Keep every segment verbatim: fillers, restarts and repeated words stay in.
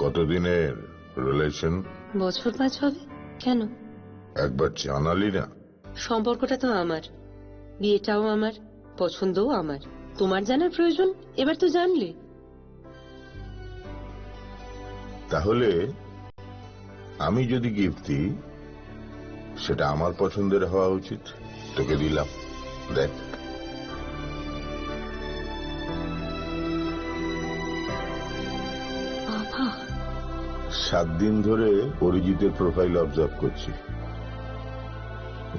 কতদিনের রিলেশন? বছর পাঁচ হবে। কেন? একবার জানালি না। সম্পর্কটা তো আমার, বিয়েটাও আমার, পছন্দও আমার। তোমার জানার প্রয়োজন? এবার তো জানলে। তাহলে আমি যদি গিফট দিই, সেটা আমার পছন্দের হওয়া উচিত। তোকে দিলাম, দেখ। বাবা। সাত দিন ধরে অরিজিতের প্রোফাইল অবজার্ভ করছি।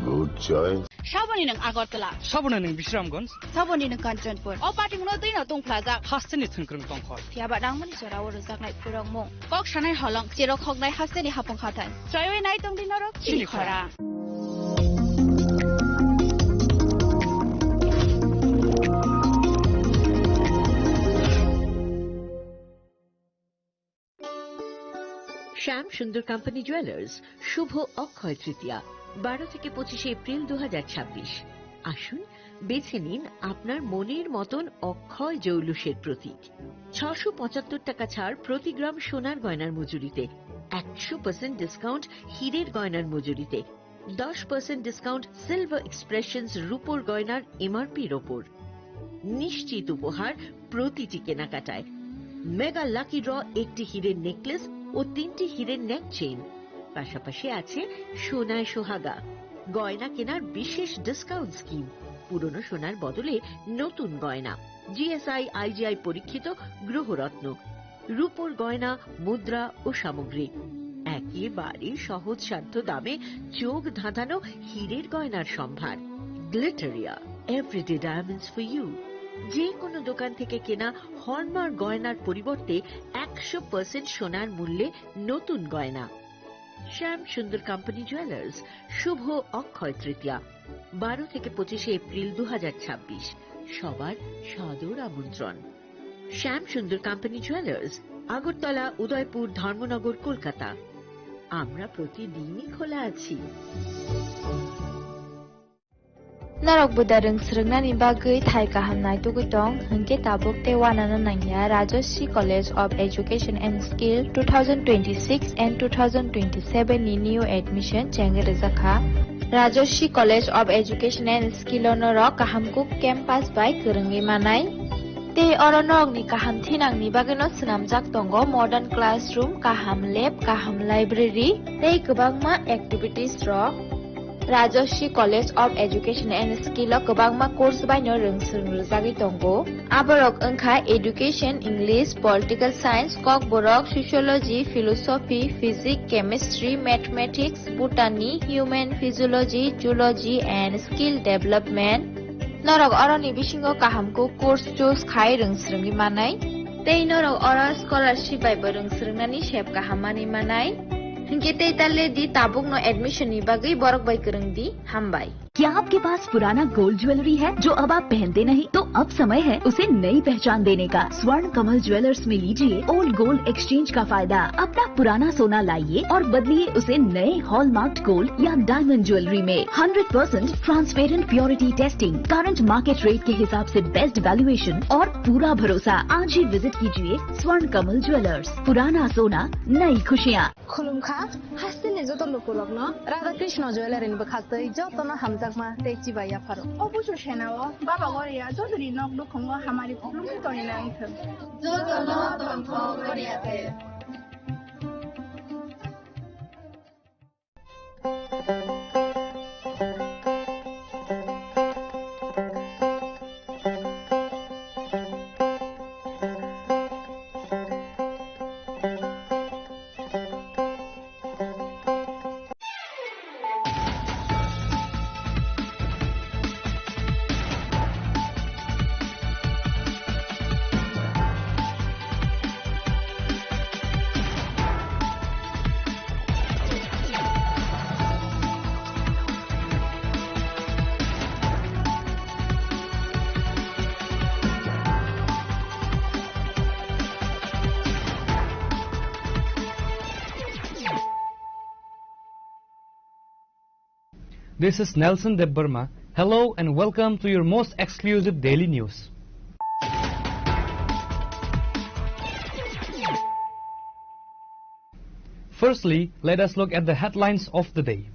Good choice. Saboni nwng Agartala. Saboni nwng Bisramganj. Saboni nwng Kanchanpur. O party no twi no tongphlajak. Hasteni thwngkwrwng tongkhor. Phiya ba nangmani jora o rwjaknai phurokmung. Kok sanai holong, cherok hoknai hasteni hapung hathai. Chaiwi nai tongdi norok chini chini khora. Khora. শ্যাম সুন্দর company jewellers, শুভ অক্ষয় তৃতীয়া, বারো থেকে পঁচিশে এপ্রিল দু হাজার ছাব্বিশ। আসুন, বেছে নিন আপনার মনের মতন অক্ষয় জৌলুসের প্রতীক। ছশো পঁচাত্তর টাকা ছাড় প্রতি গ্রাম সোনার গয়নার মজুরিতে, একশো পার্সেন্ট ডিসকাউন্ট হীরের গয়নার মজুরিতে, দশ পার্সেন্ট ডিসকাউন্ট সিলভার এক্সপ্রেশনস রূপোর গয়নার এমআরপির ওপর। নিশ্চিত উপহার প্রতিটি কেনাকাটায়। মেগা লাকি ড্র, একটি হীরের নেকলেস ও তিনটি হীরের নেক চেইন। পাশাপাশি আছে সোনায় সোহাগা, গয়না কেনার বিশেষ ডিসকাউন্ট স্কিম, পুরনো সোনার বদলে নতুন গয়না, জিএসআই আইজিআই পরীক্ষিত গ্রহরত্ন, রূপোর গয়না, মুদ্রা ও সামগ্রী। একেবারে সহজসাধ্য দামে চোখ ধাঁধানো হীরের গয়নার সম্ভার। Glitteria, everyday diamonds for you. যে কোনো দোকান থেকে কেনা হলমার্ক গয়নার পরিবর্তে একশো পার্সেন্ট সোনার মূল্যে নতুন গয়না। শ্যাম সুন্দর কোম্পানি জুয়েলার্স, শুভ অক্ষয় তৃতীয়া, বারো থেকে পঁচিশে এপ্রিল দু হাজার ছাব্বিশ। সবার সাদর আমন্ত্রণ। শ্যাম সুন্দর কোম্পানি জুয়েলার্স, আগরতলা, উদয়পুর, ধর্মনগর, কলকাতা। আমরা প্রতিদিনই খোলা আছি। Norok buda rwng swrwngnani bagwi thai kaham naitugwi tong, hwnkhe tabuk tei uanano nangya. Rajoshi College of Education and Skill two thousand twenty-six and two thousand twenty-seven ni new admission chengwi rwjakha. Rajoshi College of Education and Skill o norok kaham kuk campus bai kwrwngwi manai. Tei oro norokni kaham thinangni bagwino swnamjak tongo modern classroom, kaham lab, kaham library tei kwbangma activities rok. Rajoshi College of Education and Skill o kwbangma course baino rwng swrwng rwjagwi tongo. Aborok wngkha Education, English, Political Science, Kokborok, Sociology, Philosophy, Physics, Chemistry, Mathematics, Botany, Human Physiology, Zoology and Skill Development. Norok oroni bisingo kaham kuk course choose khai rwng swrwngwi manai. Tei norok oro scholarship bai bo rwng swrwngnani sep kaham manwi manai. Hinkhe tei ta le di tabukno admission ni bagwi borok bai kwrwng di. Hambai. क्या आपके पास पुराना gold jewellery है जो अब आप पहनते नहीं? तो अब समय है उसे नई पहचान देने का। स्वर्ण कमल ज्वेलर्स में लीजिए ओल्ड गोल्ड एक्सचेंज का फायदा। अपना पुराना सोना लाइए और बदलिए उसे नए हॉलमार्क्ड गोल्ड या डायमंड ज्वेलरी में। Hundred percent transparent purity testing, current market rate के हिसाब से बेस्ट वैल्यूएशन और पूरा भरोसा। आज ही विजिट कीजिए स्वर्ण कमल ज्वेलर्स। पुराना सोना, नई खुशियाँ। Khulumkha, hasteni joto lukurokno Radha Krishna Jewellery ni bwkhaktwi jotono hamjakma tei chibai yapharo. O busu senao Baba Goria jotoni nok nukhungo hamari khulumwi tongwi nang thung. Jotono tongthok Goria te. This is Nelson Debbarma. Hello and welcome to your most exclusive daily news. Firstly, let us look at the headlines of the day.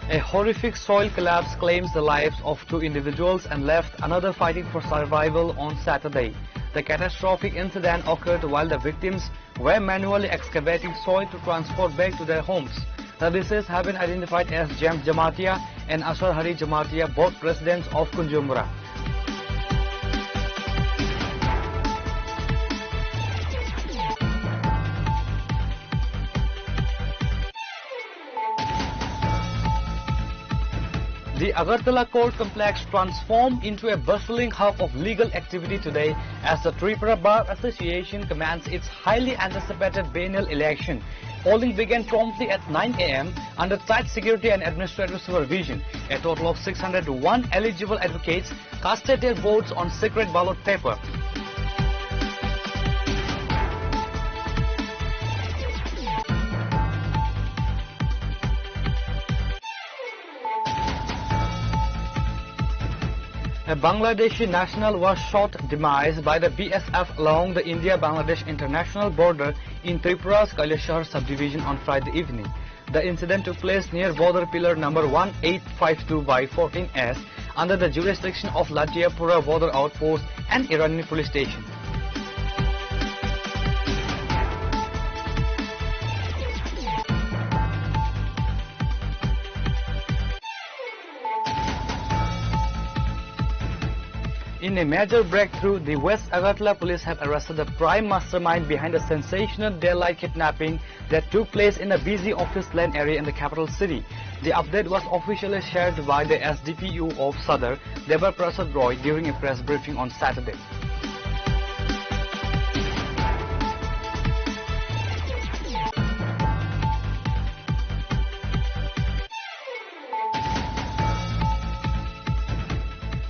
A horrific soil collapse claims the lives of two individuals and left another fighting for survival on Saturday. The catastrophic incident occurred while the victims were manually excavating soil to transport back to their homes. The deceased have been identified as James Jamatia and Ashar Hari Jamatia, both residents of Kunjumura. The Agartala court complex transformed into a bustling hub of legal activity today as the Tripura Bar Association commenced its highly anticipated biennial election. Polling began promptly at nine a m under tight security and administrative supervision. A total of six hundred one eligible advocates casted their votes on secret ballot paper. A Bangladeshi national was shot demise by the B S F along the India-Bangladesh international border in Tripura's Kailashahar subdivision on Friday evening. The incident took place near border pillar number one eight five two by fourteen S under the jurisdiction of Latiapura border outpost and Irani police station. In a major breakthrough, the West Agartala police have arrested the prime mastermind behind the sensational Delhi kidnapping that took place in a busy office land area in the capital city. The update was officially shared by the S D P O of Sadar, Debar Prasad Roy, during a press briefing on Saturday.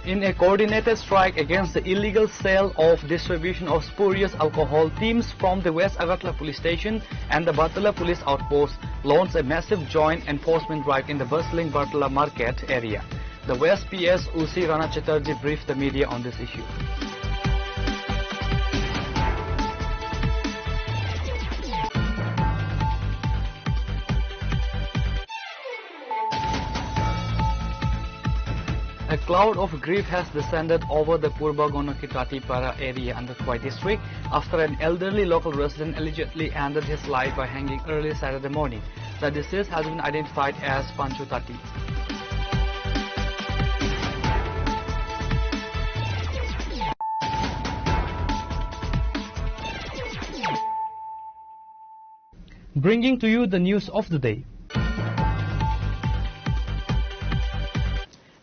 In a coordinated strike against the illegal sale of distribution of spurious alcohol, teams from the West Agartala Police Station and the Bartala Police Outpost launched a massive joint enforcement drive in the bustling Bartala market area. The West P S O C Rana Chatterjee briefed the media on this issue. A cloud of grief has descended over the Purba Ganaki Tatipara area under Khowai district after an elderly local resident allegedly ended his life by hanging early Saturday morning. The deceased has been identified as Panchu Tati. Bringing to you the news of the day.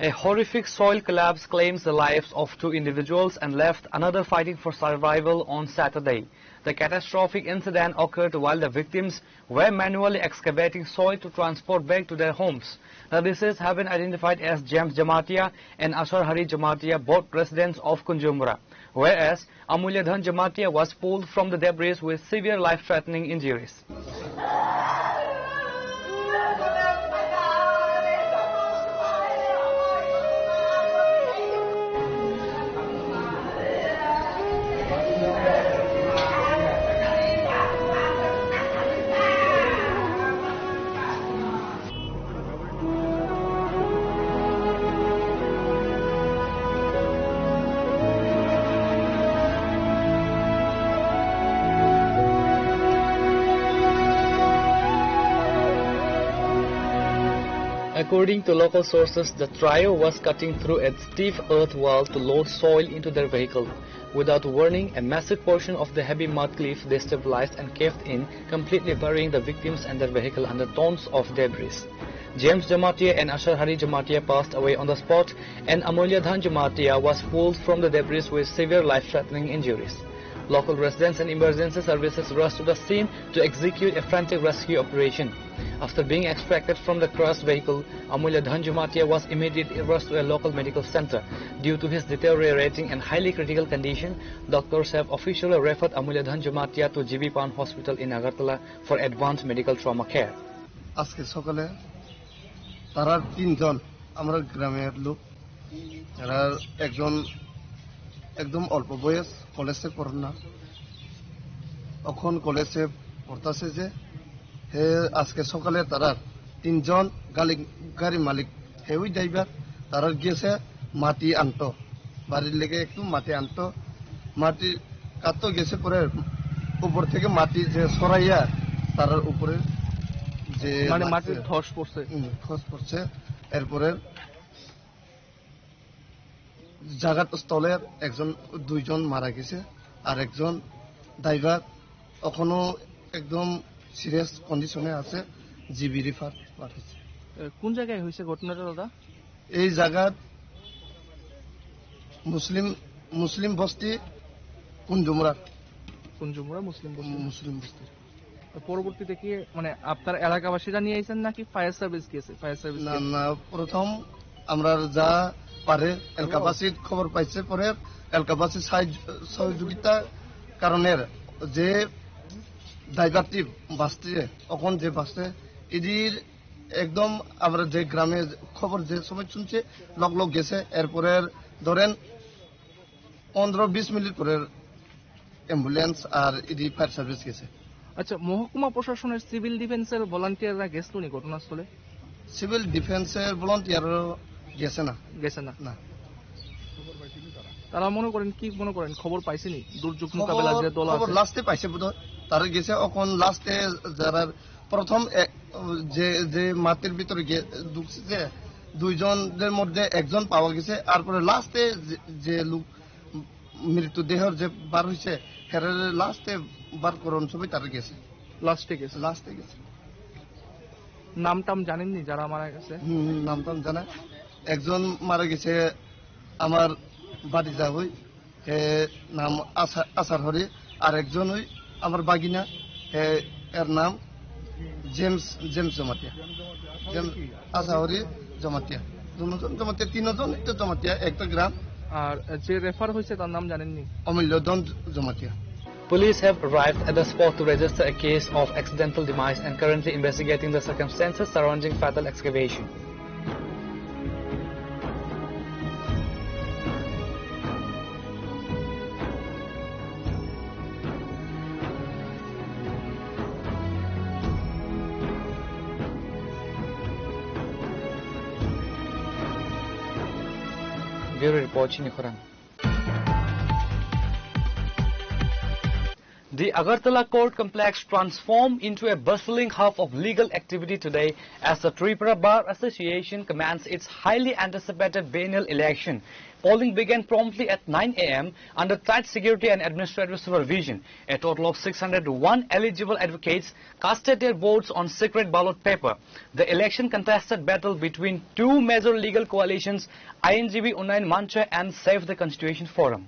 A horrific soil collapse claims the lives of two individuals and left another fighting for survival on Saturday. The catastrophic incident occurred while the victims were manually excavating soil to transport back to their homes. The deceased have been identified as James Jamatia and Ashar Hari Jamatia, both residents of Kunjumura, whereas Amulya Dhan Jamatia was pulled from the debris with severe life-threatening injuries. According to local sources, the trio was cutting through a steep earth wall to load soil into their vehicle. Without warning, a massive portion of the heavy mud cliff destabilized and caved in, completely burying the victims and their vehicle under tons of debris. James Jamatia and Ashar Hari Jamatia passed away on the spot, and Amulya Dhan Jamatia was pulled from the debris with severe life-threatening injuries. Local residents and emergency services rushed to the scene to execute a frantic rescue operation. After being extracted from the crushed vehicle, Amulya Dhan Jamatia was immediately rushed to a local medical center. Due to his deteriorating and highly critical condition, doctors have officially referred Amulya Dhan Jamatia to G B Pant Hospital in Agartala for advanced medical trauma care. আজকে সকালে তারা তিনজন, আমরা গ্রামের লোক, তারা একজন একদম অল্প বয়স, কলেজে পড়ে না, অখন কলেজে পড়তাছে যে, হে আজকে সকালে তারার তিনজন গালি-, গাড়ি মালিক, হেউই ড্রাইভার, তারার গেছে মাটি আনতো, বাড়ির লেগে একটু মাটি আনতো, মাটি কাটতো গেছে পরে উপর থেকে মাটি যে সরাইয়া তারার উপরে যে মানে লাগছে, মাটির ধস পড়ছে। হুম, ধস পড়ছে। এরপরে জাগাত স্থলে একজন, দুইজন মারা গেছে, আর একজন ড্রাইভার এখনো একদম সিরিয়াস কন্ডিশনে আছে, জিবি রিফার পাঠাচ্ছে। এ, কোন জায়গায় হয়েছে ঘটনাটা, দাদা? এই জাগাত মুসলিম, মুসলিম বস্তি কুঞ্জুমুরা। কুঞ্জুমুরা মুসলিম বস্তি। মুসলিম বস্তি। তো পরবর্তীতে কি, মানে, আপনার এলাকাবাসীরা নিয়ে আইছেন নাকি ফায়ার সার্ভিস গেছে? ফায়ার সার্ভিস না, গেছে। না, প্রথম আমরা যা পারে এলাকাবাসীর খবর পাইছে, পরে এলাকাবাসীর সাহায্য, সহযোগিতা কারণে যে ডাইভারটি বাসছে, এখন যে বাসছে, এদির একদম আমরা যে গ্রামে খবর যে সময় শুনছে, লগ লগ গেছে। এরপরে ধরেন পনেরো বিশ মিনিট পরে ambulance R E D fire service গেছে। আচ্ছা, মহকুমা প্রশাসনের সিভিল ডিফেন্সের ভলান্টিয়াররা গেছিল নি ঘটনাস্থলে? সিভিল ডিফেন্সের ভলান্টিয়ারও গেছে না। গেছে না? না। তারা মনে করেন, কি মনে করেন, খবর পাইছেনি দুর্যোগ মোকাবেলা যে দল আছে? লাস্টে পাইছে বোধহয়, তারা গেছে। এখন লাস্টে যারা প্রথম এক, যে, যে মাটির ভিতরে গে-, ঢুকছে, যে দুইজনের মধ্যে একজন পাওয়া গেছে, আর পরে লাস্টে যে, যে লোক মৃতদেহর যে বার হইছে, হেরে লাস্টে বার করন সবাই তারা গেছে। লাস্টে গেছে। লাস্টে গেছে। নাম টাম জানেননি যারা মারা গেছে? হুম, নাম টাম জানা। একজন মারা গেছে আমার ভাতিজা হই, হে নাম আশা-, আশার হরি, আর একজন ওই আমার বাগিনা, হে, এর নাম জেমস, জেমস জমাতিয়া। জেমস আশাহরি জমাতিয়া। দুজন জমাতিয়া, তিনজন তো জমাতিয়া, একটা গ্রাম। আর যে রেফার হয়েছে তার নাম জানেননি? অমূল্য দন Jamatia. Police have arrived at the spot to register a case of accidental demise and currently investigating the circumstances surrounding fatal excavation. Bureau report, chini khorang. The Agartala Court Complex transformed into a bustling hub of legal activity today as the Tripura Bar Association commenced its highly anticipated biennial election. Polling began promptly at nine a m under tight security and administrative supervision. A total of six hundred one eligible advocates casted their votes on secret ballot paper. The election contested battle between two major legal coalitions, I N G B Unnayan Mancha and Save the Constitution Forum.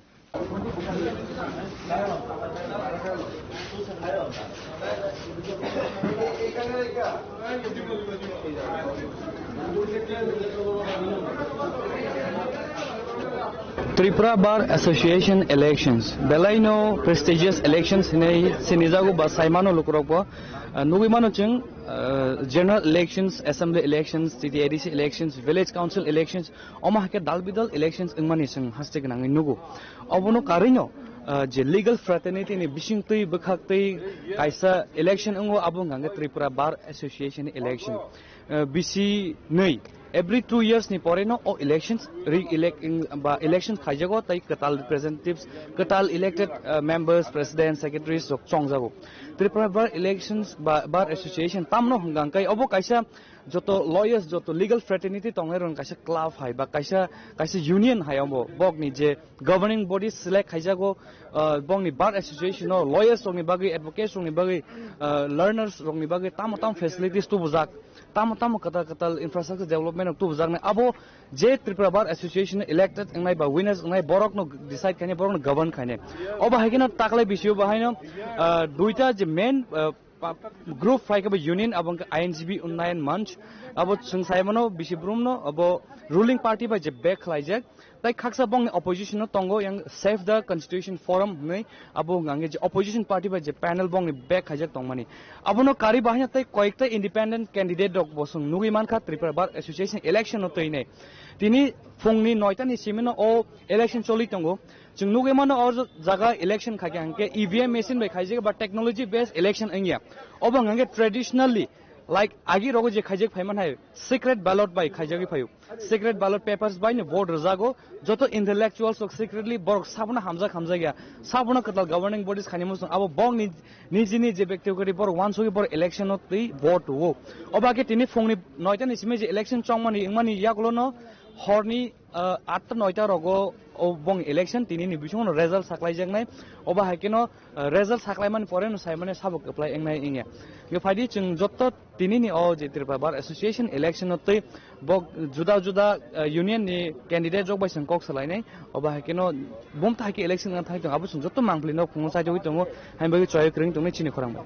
Tripura Bar Association elections, belai no prestigious elections hinwi sinijago ba saimano lukurokbo, ah, nugwi mano chwng, ah, general elections, assembly elections, city A D C elections, village council elections, omo hai khe dal bidal elections wngmani chwng haste gwnangwi nugo. Obono karwino, ah, je legal fraternity ni bisingtwi bwkhaktwi kaisa election wngo, abo wngkha khe Tripura Bar Association election. Ah, bisi nwi, every two years ni pore no o elections re-elect, ba election khaijago, tei kwtal representatives, kwtal elected, ah, members, president, secretaries rok chongjago. Tripura Bar Elections ba Bar Association tamno hwnkha khe obo kaisa joto lawyers, joto legal fraternity tongnai rok kaisa club hai ba kaisa, kaisa union hai omo bokni je governing body select khaijago, ah, bokni bar association o lawyers rokni bagwi, advocates rokni bagwi, ah, learners rokni bagwi tamo tamo facilities tubujak, tamo tamo kwtal kwtal infrastructure development rok tubujaknai. Abo je Tripura Bar Association elected wngnai ba winners wngnai borokno decide khainai, borokno govern khainai. Obo hai kheno taklai bisio bo haino, ah, duita je main, ah, pa-, group phai khe bo union, abo wngkha I N G B Unnayan Manch. Abo chwng sai mano bisi brumno abo ruling party bai je back khlaijak. Tai khaksa bongni opposition no tongo yang Save the Constitution Forum hinwi, abo wngkha je opposition party bai je panel bongni back khaijak tongmani. Abono karwi bahai no tai koyekta independent candidate rok bo chwng nugwi mankha Tripura Bar Association election no twinai. Tini phungni noita ni simi no o election choli tongo. Chwng nugwi mano o jaga election khaikha hwnkhe E V M machine bai khaijak ba technology based election wngya. Obo hwnkhe traditionally, like, agi rogo je khaijak phaiman hai secret ballot bai khaijagwi phaio. Secret ballot papers bai no vote rwjago. Joto intellectuals rok secretly borok sabono hamjak hamjakya. Sabono kwtal governing bodies khainai muchung abo bongni nijini je bektiyogori borok wansugwi borok election o twi vote rwo. Obo hwnkhe tini phungni noita ni simi je election chongmani wngmani yagulo no horni ah, atta noita rogo o bong election tini ni bisingo no result saklai jaknai. Obo hai khe no, ah, result saklai mani pore no sai mani sabo kwplai wngnai wngya. Hwnkhe phaidi chwng jotto tini ni o je Tripura Bar Association election no twi bo juda juda, ah, union ni candidate rok bai chwng kok salainai. Obo hai khe no bumtha hai khe election wngna thang tongo, abo chwng jotto mangpili no phungo chaijagwi tongo, hain bagwi chwrai kwrwng tongnai chini khorang bai.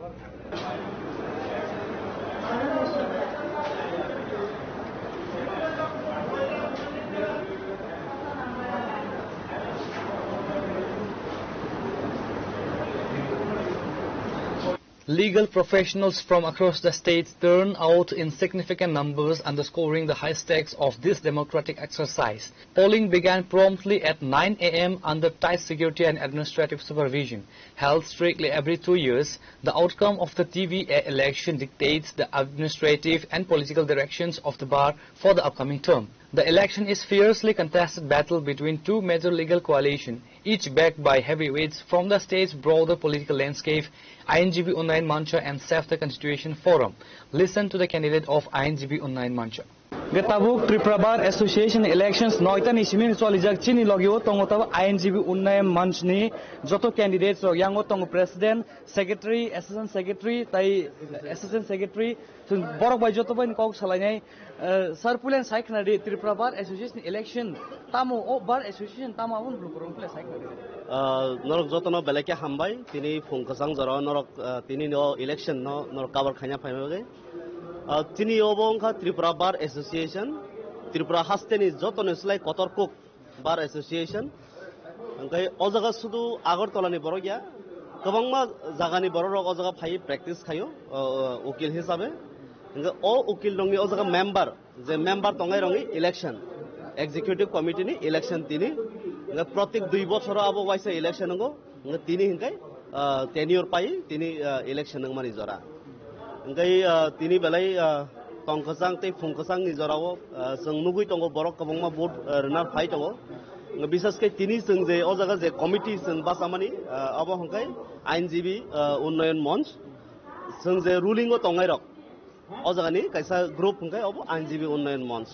Legal professionals from across the state turn out in significant numbers, underscoring the high stakes of this democratic exercise. Polling began promptly at nine a m under tight security and administrative supervision. Held strictly every two years, the outcome of the T V A election dictates the administrative and political directions of the bar for the upcoming term. The election is fiercely contested battle between two major legal coalition, each backed by heavyweights from the state's broader political landscape, I N G B Unnayan Mancha and Save the Constitution Forum. Listen to the candidate of I N G B Unnayan Mancha. Hwnkhe tabuk Tripura Bar Association elections noita ni simi choli jak chini logi o tongo tabuk I N G B Unnayan Manch ni joto candidates rok, yang o tongo president, secretary, assistant secretary, tai assistant secretary, chwng borok bai joto bai kok salainai. Eh, sir, pulen sai khna di, Tripura Bar Association election tamo, o Bar Association tamo, aboni bwrwi borok pulen sai khna di. Ah, norok jotono belai khe hambai, tini phung kwchang jora norok, ah, tini no election no norok cover khaina phaima bagwi. Ah, tini obo wngkha Tripura Bar Association, Tripura hasteni jotoni slai kotor kuk Bar Association. Hwnkhe o jaga sudu Agartala ni borok ya, kwbangma jaga ni borok rok o jaga phai practice khaio, o, o, ukil hisabe. Hwnkhe o ukil rokni o jaga member, je member tongnai rokni election, executive committee ni election tini. Hwnkhe protek dui bochoro abo waisa election wngo. Hwnkhe tini hwnkhe, ah, tenure pai tini, ah, election wngmani jora. Hwnkhe, ah, tini belai, ah, tong kwchang tei phung kwchangni jorao, ah, chwng nugwi tongo, borok kwbangma vote, ah, rwna phai tongo. Bisas khe tini chwng je o jaga je committee chwng bachamani, ah, abo hwnkhe I N G B, ah, Unnayan Monch. Chwng je ruling o tongnai rok, o jagani kaisa group hwnkhe obo I N G B Unnayan Monch.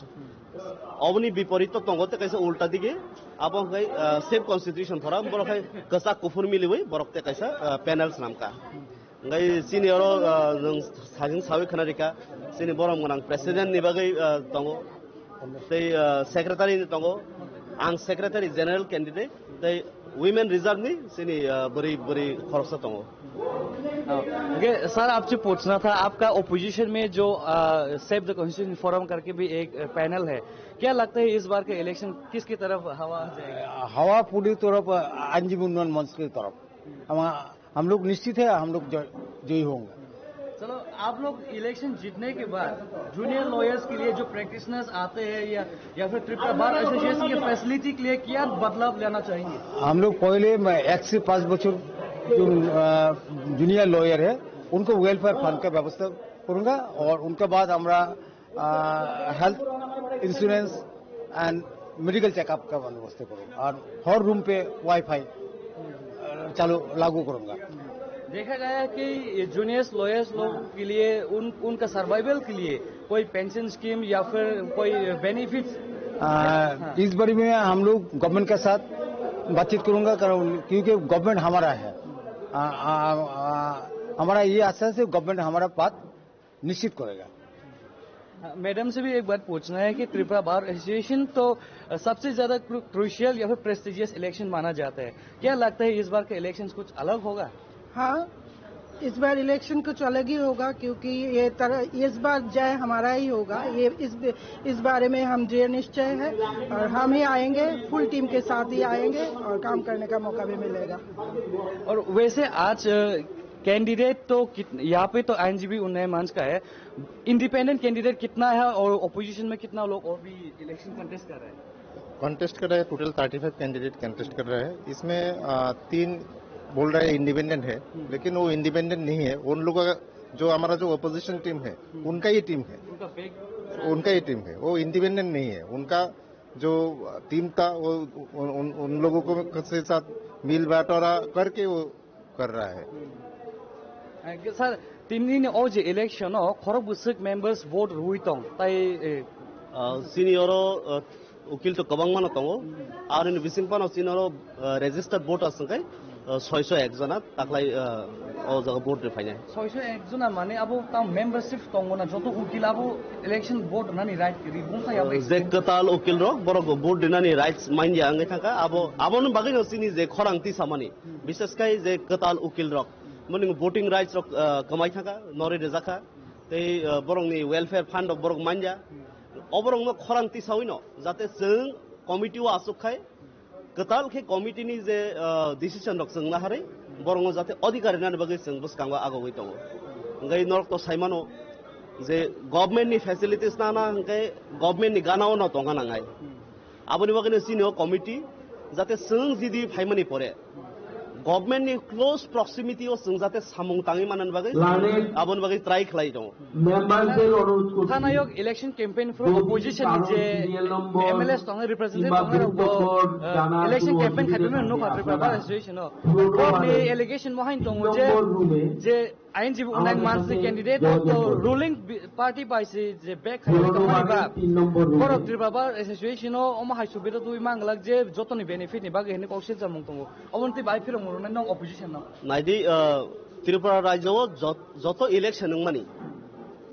Oboni biporito tongo tei kaisa ulta dige, abo hwnkhe, ah, Save Constitution Forum, borok hai kwchak kuphur miliwi borok tei kaisa, ah, panel swnamkha. Hwnkhe chini oro, ah, nwng sajwng sawi khna rikha, chini borom gwnang president ni bagwi, ah, tongo, tei, ah, secretary ni tongo, ang secretary general candidate, tei women reserve ni chini, ah, bwrwi, bwrwi khoroksa tongo. Oh, ये सर, आपसे पूछना था, आपका ओपोजिशन में जो, आ, save the constitution forum करके भी एक, अ, पैनल है, क्या लगता है इस बार का इलेक्शन किसकी तरफ हवा जाएगा? हवा पूरी तरफ आईएनजीबी उन्नयन मंच की तरफ। हम, हम लोग निश्चित है, हम लोग जय-, जयी होंगे। चलो, आप लोग इलेक्शन जीतने के बाद जूनियर लॉयर्स के लिए जो प्रैक्टिशनर्स आते हैं या, या फिर त्रिपुरा बार एसोसिएशन के फैसिलिटी के लिए क्या बदलाव लाना चाहेंगे? हम लोग पहले, मैं एक से पाँच बच्चों जो, अ, जूनियर लॉयर है, उनको वेलफेयर फंड का व्यवस्था करूँगा और उनके बाद हमारा, uh, health insurance and medical checkup का बंदोबस्त करूँगा और हर रूम पे वाईफाई, अ, चालू, लागू करूँगा। देखा गया है कि ये जूनियर्स लॉयर्स लोग के लिए उन, उनका सर्वाइवल के लिए कोई पेंशन स्कीम या फिर कोई बेनिफिट्स? आ, हाँ। इस बारे में हम लोग गवर्नमेंट के साथ बातचीत करूंगा, कारण क्योंकि गवर्नमेंट हमारा है। आ, आ, आ, हमारा ये आशा है कि गवर्नमेंट हमारा बात निश्चित करेगा। हाँ, मैडम से भी एक बात पूछना है कि त्रिपुरा बार एसोसिएशन तो, अ, सबसे ज्यादा क्रू-, क्रूशियल या फिर प्रेस्टिजियस इलेक्शन माना जाता है। क्या लगता है इस बार का इलेक्शन कुछ अलग होगा? हाँ, इस बार इलेक्शन कुछ अलग ही होगा, क्योंकि ये तरह, इस बार जय हमारा ही होगा। ये इस, इस बारे में हम दृढ़ निश्चय है और हम ही आएंगे, फुल टीम के साथ ही आएंगे और काम करने का मौका भी मिलेगा। और वैसे आज, अ, कैंडिडेट तो कित-, यहाँ पे तो आईएनजीबी उन्नयन मंच का है, इंडिपेंडेंट कैंडिडेट कितना है और अपोजिशन में कितना लोग और भी इलेक्शन कंटेस्ट कर रहे हैं? कॉन्टेस्ट कर रहा है, total thirty five candidate contest कर रहा है। इसमें अ, तीन बोल रहा है इंडिपेंडेंट है, लेकिन वो इंडिपेंडेंट नहीं है। उन लोगों का, जो हमारा जो अपोजिशन टीम है, उनका ही टीम है। उनका ही टीम है, वो इंडिपेंडेंट नहीं है। उनका जो टीम था, वो उन, उन, उन लोगों को के साथ मिल बटोरा करके वो कर रहा है। Sir, tinini o je election o khorok bwswk members vote rwui tong tai, eh, Ah, sini oro, ah, ukil to kwbangma no tongo. Aroni bising phano sini oro, ah, registered voters hwnkhe, ah, soiso ek jona taklai, ah, o jaga vote rwi phainai. Soiso ek jona mane abo tam membership tongo na, joto ukil abo election vote nani right ri bumsa ya. Je kwtal ukil rok borok vote rinani rights manya wngwi thangkha, abo, aboni bagwi no sini je khorang tisamani. Bishes khai je kwtal ukil rok, mani voting rights rok, ah, kwmai thangkha, nori rijak kha, tei, ah, borokni welfare fund rok borok manya. Oborokno khorang tisawi no, jate chwng committee o aswk khai, kwtal khe committee ni je, ah, decision rok chwng naharwi, borokno jate adhikar rinani bagwi chwng bwskango agogwi tongo. Hwnkhe norok to saimano je government ni facilities nana hwnkhe government ni gana o no tongna nangnai. Aboni bagwino chini o committee jate chwng jidi phaimani pore government ni close proximity o chwng jate samung tangwi manani bagwi aboni bagwi try khlai tongo. Member দের অনুরোধ করছি, Thanayok election campaign pro opposition ni je M L A tong representative tong rok bo, uh, election campaign khaipimani nokha Tripura Bar Association o. Boni allegation bo hain tongo je, je I N G B unang mansi candidate to ruling party bai si je back khai tongmani ba. Borok Tripura Bar Association o omo hai subida twi manglak je jotoni benefit ni bagwi hini kok silchamung tongo. Oboni twi bai phirong rwnai nong opposition no. Naidi, ah, Tripura rajyo o jot-, joto election wngmani.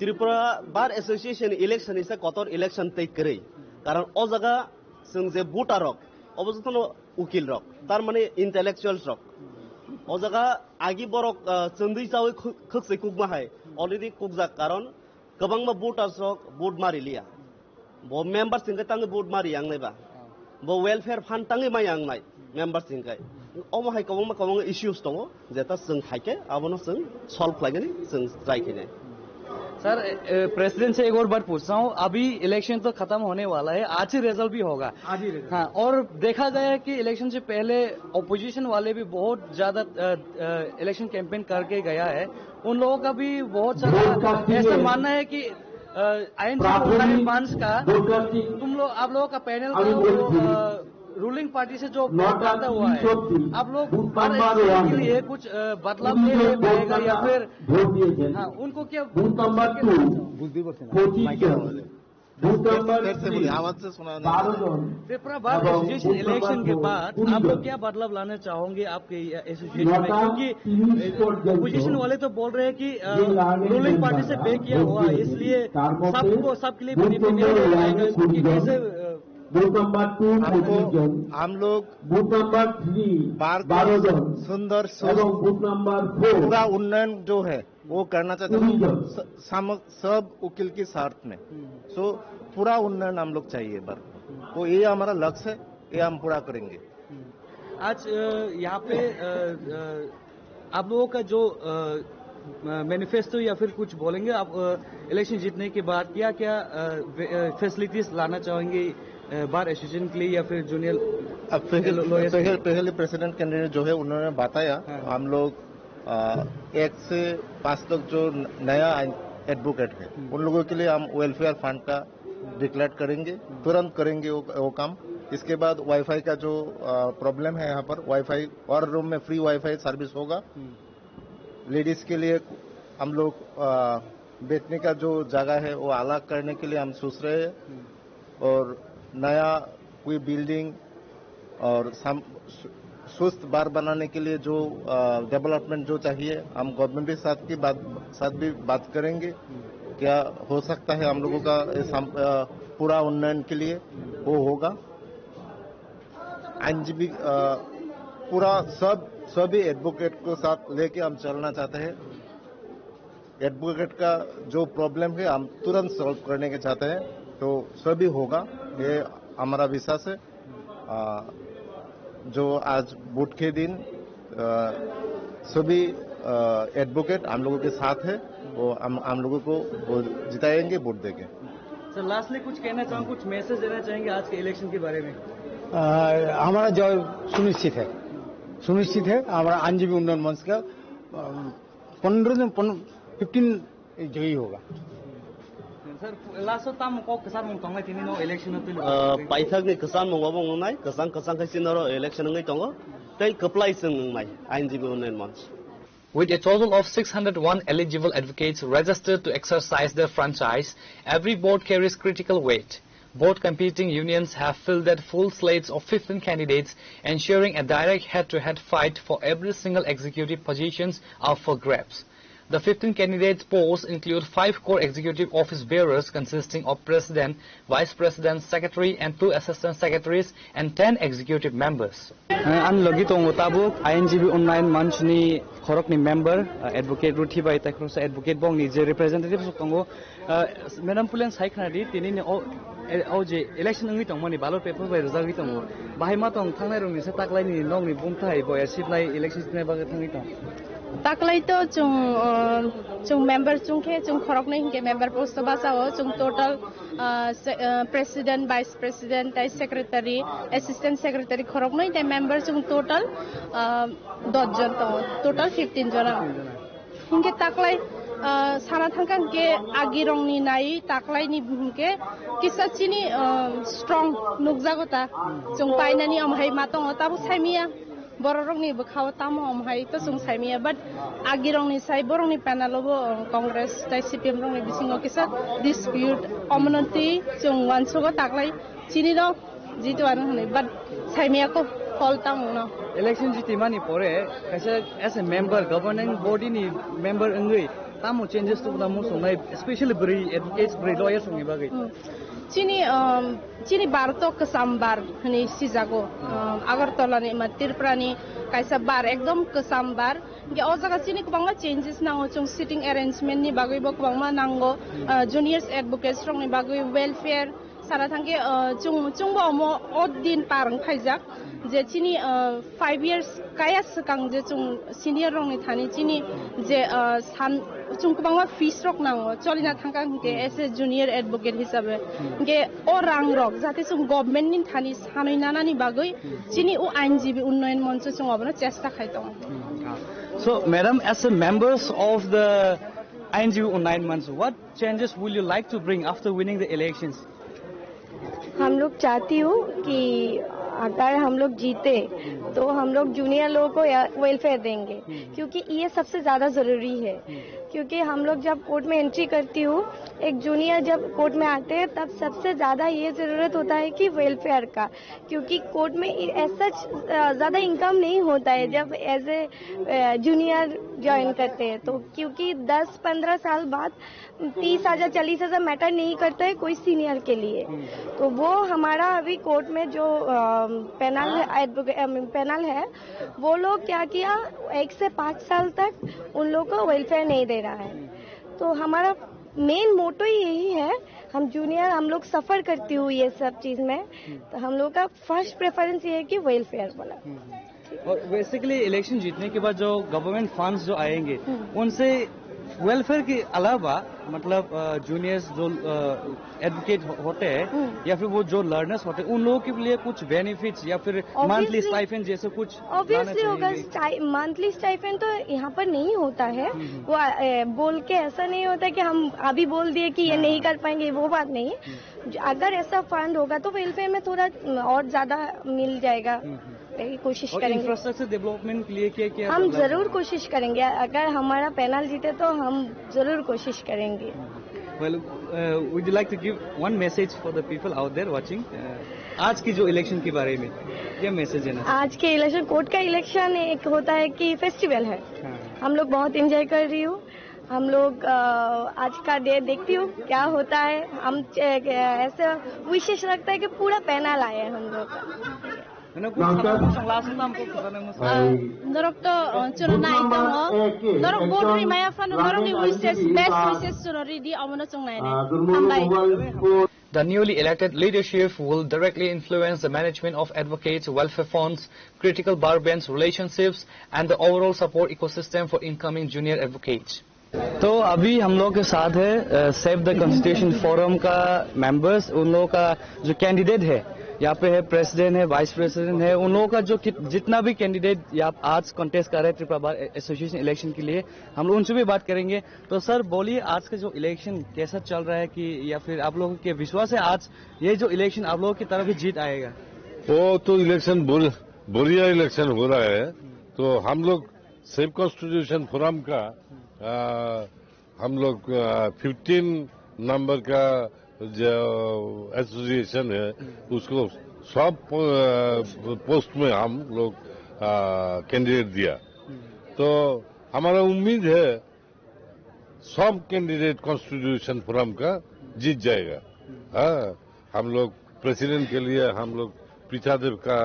Tripura Bar Association election is a kotor election tei kwrwi. Karon o jaga chwng je voter rok, obo jotono ukil rok, tar mane intellectuals rok. O jaga agi borok, ah, chwndwi chawi khw-, khwkswi kukma hai, already kukjak, karon kwbangma voters rok vote ma riliya. Bo members hwnkhe tangwi vote ma ri yang nai ba. Bo welfare fund tangwi ma yang nai members hwnkhe. Omo hai kwbangma kwbangma issues tongo, jeta chwng hai khe abono chwng solve khlainani chwng try khainai. Sir, uh, president से एक और बार पूछ रहा हूँ, अभी इलेक्शन तो खत्म होने वाला है, आज ही रिजल्ट भी होगा। आज ही रिजल्ट। हाँ, और देखा गया है कि इलेक्शन से पहले अपोजिशन वाले भी बहुत ज्यादा, अ, अ, इलेक्शन कैंपेन करके गया है। उन लोगों का भी बहुत सारा ऐसा मानना है कि, अ, आईएनजीबी फंड्स का तुम लोग, आप लोगों का पैनल का वो, अ, रूलिंग पार्टी से जो बैक आता हुआ है, आप लोग हर एससीएन के लिए कुछ, अ, बदलाव के लिए बनेगा या फिर, हाँ, उनको क्या, বুথ নাম্বার টু, পঁচিশ জন। বুথ নাম্বার থ্রি, বারো জন। पेपरा बार एसोसिएशन इलेक्शन के बाद आप लोग क्या बदलाव लाना चाहोगे आपके एसोसिएशन में? क्योंकि अपोजिशन वाले तो बोल रहे हैं कि, अ, रूलिंग पार्टी से पे किया हुआ है, इसलिए सबको, सबके लिए बेनिफिट नहीं हो पाएगा। इसको कि-, कैसे, अ, বুথ নাম্বার টু, পঁচিশ জন। हम लोग বুথ নাম্বার থ্রি, বারো জন। সুন্দর এবং বুথ নাম্বার ফোর, पूरा उन्नयन जो है, वो करना चाहते हैं। स-, सम-, सब वकील के साथ में। सो पूरा उन्नयन हम लोग चाहिए बार। तो ये हमारा लक्ष्य है, ये हम पूरा करेंगे। आज, अ, यहाँ पे, अ, अ, आप लोगों का जो, अ, अ, मैनिफेस्टो या फिर कुछ बोलेंगे आप, अ, इलेक्शन जीतने के बाद क्या-क्या, अ, वे-, अ, फैसिलिटीज लाना चाहेंगे, अ, बार एसोसिएशन के लिए या फिर जूनियर अब पहले, लॉयर्स के लिए? पहले, पहले प्रेसिडेंट कैंडिडेट जो है उन्होंने बताया, हाँ। हम लोग अ, एक से पाँच तक जो न-, नया एडवोकेट है, हम्म। उन लोगों के लिए हम वेलफेयर फंड का डिक्लेयर करेंगे, हम्म। तुरंत करेंगे वो, वो काम। इसके बाद वाईफाई का जो, अ, प्रॉब्लम है, यहाँ पर वाईफाई हर रूम में फ्री वाईफाई सर्विस होगा। हम्म। लेडीज के लिए हम लोग, अ, बैठने का जो जगह है, वो अलग करने के लिए हम सोच रहे हैं। हम्म। और नया कोई बिल्डिंग और सम-, सु-, स्वस्थ बार बनाने के लिए जो, अ, डेवलपमेंट जो चाहिए, हम गवर्नमेंट के साथ की बात, साथ भी बात करेंगे। क्या हो सकता है हम लोगों का, अ, सम-, अ, पूरा उन्नयन के लिए वो होगा। आईएनजीबी, अ, पूरा सब, सभी एडवोकेट को साथ लेके हम चलना चाहते हैं। एडवोकेट का जो प्रॉब्लम है, हम तुरंत सॉल्व करने के चाहते हैं, तो सभी होगा, ये हमारा विश्वास है। आ, जो आज वोट के दिन, आ, सभी, आ, एडवोकेट हम लोगों के साथ है, वो हम, हम लोगों को वो जिताएंगे, वोट देंगे। सर, लास्टली कुछ कहना चाहूँ, कुछ मैसेज देना चाहेंगे आज के इलेक्शन के बारे में? अ, हमारा जय सुनिश्चित है, सुनिश्चित है। हमारा आईएनजीबी उन्नयन मंच का, अ, पन्द्रह जन, पन-, फिफ्टीन जयी होगा। Sir, last o tamo kok kwchar mung tongnai tini no election o twi? Ah, paithak ni kwchar mung obo wngnai, kwchang kwchang khai chini oro election wngwi tongo. Tei kwplai chwng wngnai I N G B Unnayan Manch. With a total of six hundred one eligible advocates registered to exercise their franchise, every vote carries critical weight. Both competing unions have fielded full slates of fifteen candidates, ensuring a direct head-to-head fight for every single executive positions up for grabs. The fifteen candidate posts include five core executive office bearers consisting of president, vice president, secretary, and two assistant secretaries, and ten executive members. Ani logi tongo tabuk I N G B Unnayan Manch ni khorokni member, uh, advocate Ruthi bai, tei khoroksa advocate bongni je representative sok tongo, uh, Madam Pulen sai khna di, tini ni o, e, o je election wngwi tongmani ballot paper bai rwjagwi tongo. Bahai ma tong thangnai rokni se taklaini nokni bumthai boya sitnai election sitnai bagwi thangwi tong. Taklai to chwng, uh, chwng member chwng khe chwng khoroknwi hinkhe member post o bachao chwng total, uh, se-, uh, president, vice president, tei secretary, assistant secretary khoroknwi tei member chwng total, uh, dos jon tongo, total fifteen jona. Hinkhe taklai, uh, sana thangkha hinkhe agirokni nai taklaini hinkhe kisa chini, uh, strong nukjago ta. Chwng painani omo hai ma tongo, tabuk saimanya. Bororokni bwkhao tamo omo hai to chwng saimanya, but agirokni sai borokni panel o bo, uh, Congress tei C P M rokni bisingo kisa dispute, omono twi chwng uansugo taklai chini rok jitu ano hwnwi, but saimanya ko phol tamo no. Election jitimani pore kaisa as a member, governing body ni member wngwi tamo changes tubuna muchungnai, especially bwrwi advocates, bwrwi lawyers rokni bagwi? Hmm. Chini, um, chini bar to kwcham bar hwnwi sijago. Um, Agartala ni, ma, Tripura ni kaisa bar, ekdom kwcham bar. Hinkhe o jaga chini kwbangma changes nango, chwng sitting arrangement ni bagwi bo kwbangma nango. Uh, juniors advocates rokni bagwi welfare, sana thangkhe, uh, chwng, chwngbo omo o din par wng phaijak je chini, uh, five years kaya swkang je chwng senior rokni thani chini je, uh, san, chwng kwbangma fees rok nango cholina thangkha hinkhe as a junior advocate hisabe. Hinkhe o rang rok jate chwng government ni thani sanwi nanani bagwi chini o I N G B Unnayan Manch o chwng obono chesta khai tongo. So, madam, as a members of the I N G B Unnayan Manch, what changes will you like to bring after winning the elections? हम लोग चाहती हूँ कि अगर हम लोग जीते तो हम लोग जूनियर लोगों को या वेलफेयर देंगे, क्योंकि ये सबसे ज़्यादा ज़रूरी है। क्योंकि हम लोग जब कोर्ट में एंट्री करती हूँ, एक जूनियर जब कोर्ट में आते हैं तब सबसे ज़्यादा ये ज़रूरत होता है कि वेलफेयर का, क्योंकि कोर्ट में ऐसा ज़्यादा इनकम नहीं होता है जब एज ए जूनियर ज्वाइन करते हैं तो, क्योंकि दस पंद्रह साल बाद तीस हजार, चालीस हजार मैटर नहीं करता है कोई सीनियर के लिए। तो वो हमारा अभी कोर्ट में जो पैनल है, एडवोकेट पैनल है, वो लोग क्या किया, एक से पाँच साल तक उन लोग को वेलफेयर नहीं दे रहा है। तो हमारा मेन मोटो ही यही है, हम जूनियर, हम लोग सफर करती हुई ये सब चीज में, तो हम लोग का फर्स्ट प्रेफरेंस ये है कि वेलफेयर वाला। और बेसिकली इलेक्शन जीतने के बाद जो गवर्नमेंट फंड्स जो आएंगे, उनसे वेलफेयर के अलावा, मतलब, जूनियर्स जो एडवोकेट होते हैं या फिर वो जो लर्नर्स होते हैं, उन लोगों के लिए कुछ बेनिफिट्स या फिर मंथली स्टाइपेंड जैसे कुछ लाना ऑब्वियसली होगा। चाहिए? मंथली स्टाइपेंड तो यहाँ पर नहीं होता है। वो बोल के ऐसा नहीं होता कि हम अभी बोल दिए कि ये नहीं कर पाएंगे, वो बात नहीं। अगर ऐसा फंड होगा तो वेलफेयर में थोड़ा और ज्यादा मिल जाएगा। यही कोशिश और करेंगे। इंफ्रास्ट्रक्चर डेवलपमेंट के लिए क्या क्या हम जरूर कोशिश करेंगे। अगर हमारा पैनल जीते तो हम जरूर कोशिश करेंगे। Well, would you like to give one message for the people out there watching? आज की जो इलेक्शन के बारे में क्या मैसेज है ना? आज के इलेक्शन, कोर्ट का इलेक्शन एक होता है कि फेस्टिवल है। हम लोग बहुत एंजॉय कर रही हूँ। हम लोग आज का डे देखती हूँ क्या होता है। हम ऐसे विशेष लगता है कि पूरा पैनल आए हम लोग का। Norok to, uh, chwngno nai tongo. Norok vote ri maya phano norokni wishes, best wishes chwngno ridi, omono chwng nai nai. Hambai. The newly elected leadership will directly influence the management of advocates, welfare funds, critical bar bench relationships, and the overall support ecosystem for incoming junior advocates. तो अभी हम लोग के साथ है save the constitution forum का मेंबर्स, उन लोगों का जो कैंडिडेट है, यहाँ पे है प्रेसिडेंट है, वाइस प्रेसिडेंट है, उन लोगों का जो कित-, जितना भी कैंडिडेट यहाँ आज कॉन्टेस्ट कर रहे हैं त्रिपुरा बार ए-, एसोसिएशन इलेक्शन के लिए, हम लोग उनसे भी बात करेंगे। तो सर, बोलिए, आज का जो इलेक्शन कैसा चल रहा है कि, या फिर आप लोगों के विश्वास है आज ये जो इलेक्शन आप लोगों की तरफ ही जीत आएगा? वो तो इलेक्शन बढ़-, बढ़िया इलेक्शन हो रहा है। तो हम लोग सेफ कॉन्स्टिट्यूशन फोरम का, आ, हम लोग, आ, फिफ्टीन नंबर का जो एसोसिएशन है, उसको सब पो-, आ, पोस्ट में हम लोग, आ, कैंडिडेट दिया। तो हमारा उम्मीद है सब कैंडिडेट कॉन्स्टिट्यूशन फोरम का जीत जाएगा। हाँ, हम लोग प्रेसिडेंट के लिए हम लोग पीठादेव का,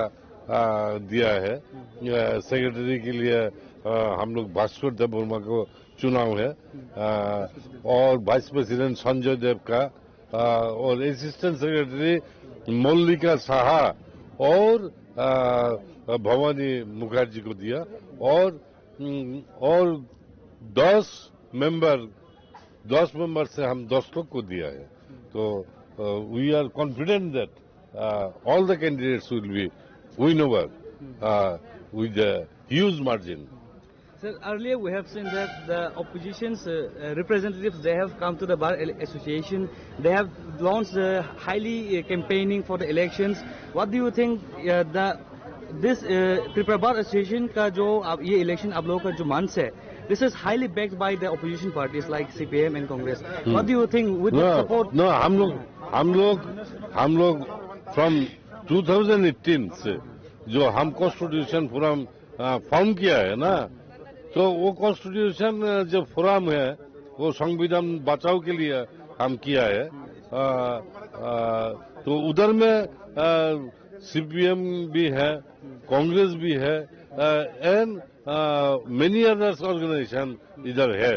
आ, दिया है। आ, सेक्रेटरी के लिए, आ, हम लोग भास्कर देव वर्मा को चुनाव है। आ, और वाइस प्रेसिडेंट संजय देव का, आ, और असिस्टेंट सेक्रेटरी मल्लिका साहा और, आ, भवानी मुखर्जी को दिया। और, उम, और दस मेंबर, दस मेंबर से हम दस लोग को दिया है। तो, आ, we are confident that, uh, all the candidates will be win over, uh, with a huge margin. Sir, earlier we have seen that the opposition's, uh, uh, representatives, they have come to the Bar Ele-, Association. They have launched, uh, highly, uh, campaigning for the elections. What do you think, uh, the, this, uh, Tripura Bar Association का जो आप, ये इलेक्शन आप लोगों का जो मंच है, this is highly backed by the opposition parties like CPM and Congress? What do you think with the No, support? No, हम लोग, हम लोग, हम लोग from टू थाउजेंड एटीन से जो हम कॉन्स्टिट्यूशन फोरम, आ, फॉर्म किया है ना, तो वो कॉन्स्टिट्यूशन, आ, जो फोरम है, वो संविधान बचाव के लिए हम किया है। आ, आ, तो उधर में, आ, सीपीएम भी है, कांग्रेस भी है, आ, and, आ, many others organization इधर है।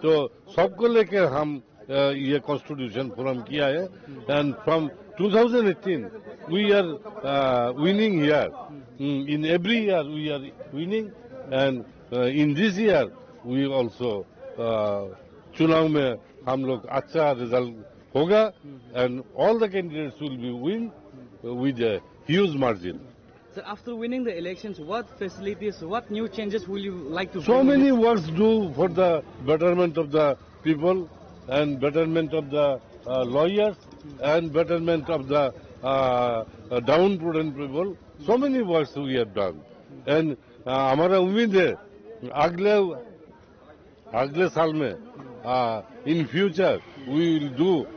तो सबको लेकर हम, आ, ये कॉन्स्टिट्यूशन फोरम किया है। And from two thousand eighteen we are, uh, winning here। In every year we are winning, and, uh, in this year we also, uh, चुनाव में हम लोग अच्छा रिजल्ट होगा। And all the candidates will be win with a huge margin। Sir, after winning the elections, what facilities, what new changes will you like to So bring in many this? Works do for the betterment of the people and betterment of the, uh, lawyers and betterment of the, uh, uh, downtrodden people. So many works we have done. And, uh, हमारा उम्मीद है अगले अगले साल में, आ, in future we will do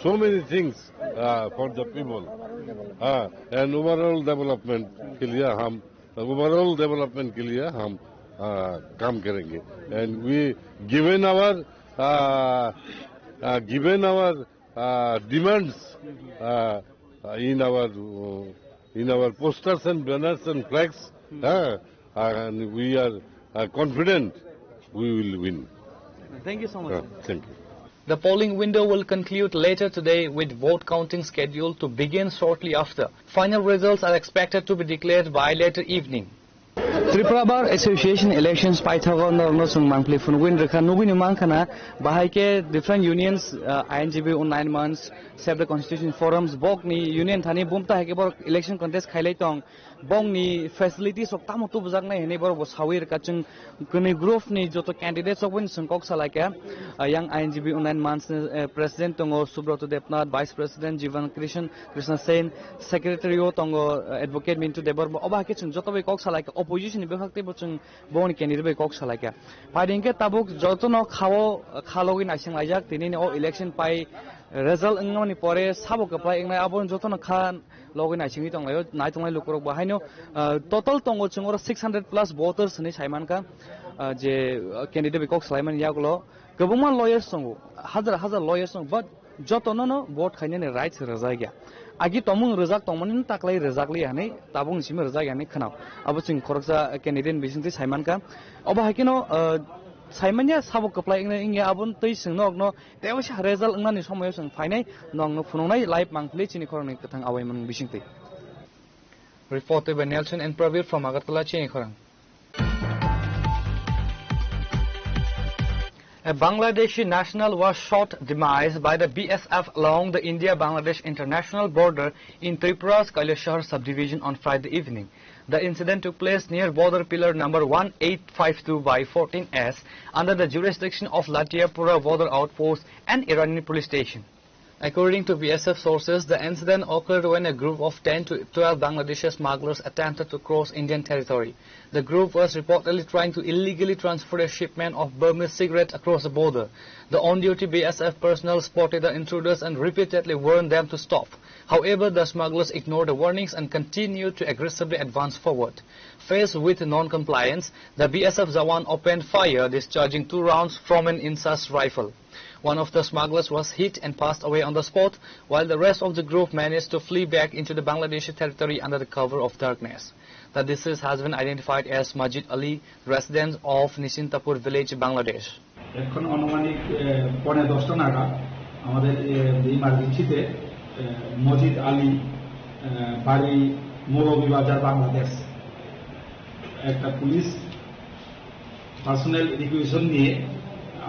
so many things, uh, for the people, uh, and overall development के लिए हम, overall development के लिए हम, आ, काम करेंगे। And we given our, uh, uh, given our, uh, demands, uh, in our, uh, in our posters and banners and flags, uh, and we are, uh, confident we will win। Thank you so much, uh, sir। Thank you। The polling window will conclude later today, with vote counting scheduled to begin shortly after. Final results are expected to be declared by later evening. Tripura Bar Association elections paithago norokno chwng mangpli phunugwi rwkha, nugwini mankha na bahai khe different unions, uh, I N G B, Unnayaan Manch, Save the Constitution Forums, bokni union thani bumta hai khe borok election contest khailai tong. Bongni facilities rok tamo tubujaknai hinwi borok bo sawi rwkha. Chwng kwnwi group ni joto candidates rok boni chwng kok salaikha. Ah, yang I N G B Unnayaan Manch ni, eh, president tongo Subroto Debnath, vice president Jivan Krishna, Krishna Sen, secretary o tongo, eh, advocate Mintu Debbarma. Obo hai khe chwng joto bai kok salaikha, opposition ni bwkhak teibo chwng bongni candidate bai kok salaikha. Phaidi hinkhe tabuk jotono khao, kha logwi naising laijak tini o election pai result wngmani pore sabo kwplai wngnai, abo jotono kha logwi naisingwi tonglaio, naitongnai lukurok bo haino, ah, total tongo chwng oro six hundred plus voters hinwi saimankha, ah, je, ah, candidate bai kok salaimani yagulo kwbangma lawyers tongo, hajar hajar lawyers tongo, but jotono no vote khainani rights rwjakya. Agi tongmung rwjak tongmani no taklai rwjakliya hinwi tabukni simi rwjakya hinwi khwnao. Abo chwng khoroksa candidate ni bisingtwi saimankha. Obo hai kheno, ah, saimanya sabo kwplai wngya, wngya aboni twi chwng nokno tei waisa result wngnani somoio chwng phainai, nokno phunuknai live mangpili chini khoroknwi kwthang awaimung bisingtwi. Report by Nelson and Pravir from Agartala, chini khorang. A Bangladeshi national was shot demise by the B S F along the India-Bangladesh international border in Tripura's Kailashahar subdivision on Friday evening. The incident took place near border pillar number one eight five two by fourteen S under the jurisdiction of Latiapura border outpost and Irani police station. According to B S F sources, the incident occurred when a group of ten to twelve Bangladeshi smugglers attempted to cross Indian territory. The group was reportedly trying to illegally transport a shipment of Burmese cigarettes across the border. The on-duty B S F personnel spotted the intruders and repeatedly warned them to stop. However, the smugglers ignored the warnings and continued to aggressively advance forward. Faced with non-compliance, the B S F Jawan opened fire, discharging two rounds from an INSAS rifle. One of the smugglers was hit and passed away on the spot, while the rest of the group managed to flee back into the Bangladeshi territory under the cover of darkness. The deceased has been identified as Majid Ali, resident of Nishintapur village, Bangladesh. এখন আনুমানিক, আহ, পৌনে দশটা নাগাদ আমাদের, আহ, ইমার্জেন্সিতে, আহ, মজিদ আলী, আহ, বাড়ি মৌলভীবাজার, বাংলাদেশ, একটা police personnel requisition নিয়ে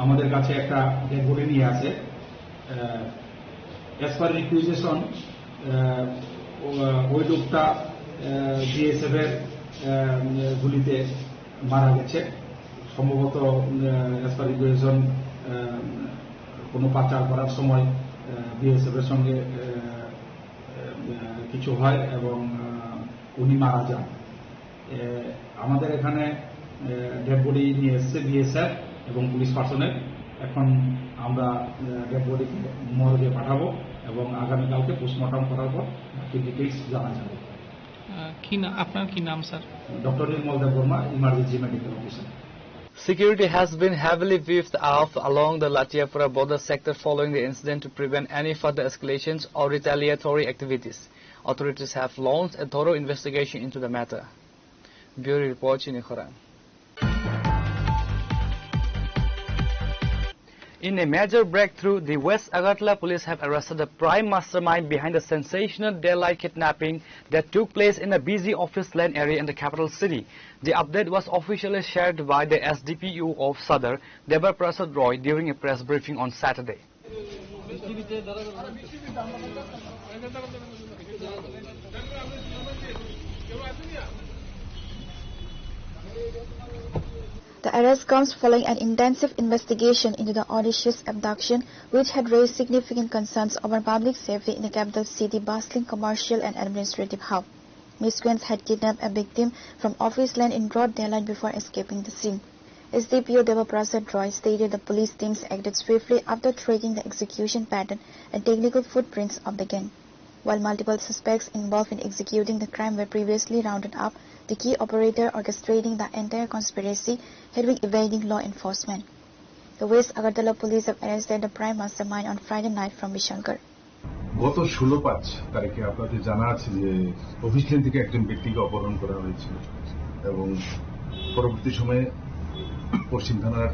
আমাদের কাছে একটা ডেড বডি নিয়ে আসে। অ্যাজ পার রিকুইজিশন, ওই লোকটা বিএসএফ এর আহ, গুলিতে মারা গেছে। সম্ভবত অ্যাজ পার রিকুইজিশন কোনো পাচার করার সময় বিএসএফ এর সঙ্গে আহ, আহ, কিছু হয় এবং আহ, উনি মারা যান। এ, আমাদের এখানে, এ, ডেড বডি নিয়ে এসছে বিএসএফ এবং পুলিশ পার্সোনেল। এখন আমরা, এ, ডেড বডিকে মর্গে পাঠাবো এবং আগামীকালকে পোস্টমর্টম করার পর বাকি ডিটেইলস জানা যাবে। আহ, কি না-, আপনার কি নাম, sir? Doctor Nirmal Debbarma, emergency medical officer. Security has been heavily beefed up along the Latiapura border sector following the incident to prevent any further escalations or retaliatory activities. Authorities have launched a thorough investigation into the matter. Bureau Report, Chini Khorang. In a major breakthrough, the West Agartala police have arrested the prime mastermind behind the sensational daylight kidnapping that took place in a busy office land area in the capital city. The update was officially shared by the S D P O of Sadar, Deba Prasad Roy, during a press briefing on Saturday. The arrest comes following an intensive investigation into the audacious abduction, which had raised significant concerns over public safety in the capital city, bustling commercial and administrative hub. Miscreants had kidnapped a victim from office land in broad daylight before escaping the scene. S D P O Deba Prasad Roy stated the police teams acted swiftly after tracking the execution pattern and technical footprints of the gang. While multiple suspects involved in executing the crime were previously rounded up, the key operator orchestrating the entire conspiracy had been evading law enforcement. The West Agartala police have arrested the prime mastermind on Friday night from Bishankar. গত ষোলো পাঁচ তারিখে আপনাদের জানা আছে যে office lane থেকে একজন ব্যক্তিকে অপহরণ করা হয়েছিল এবং পরবর্তী সময়ে পশ্চিম থানার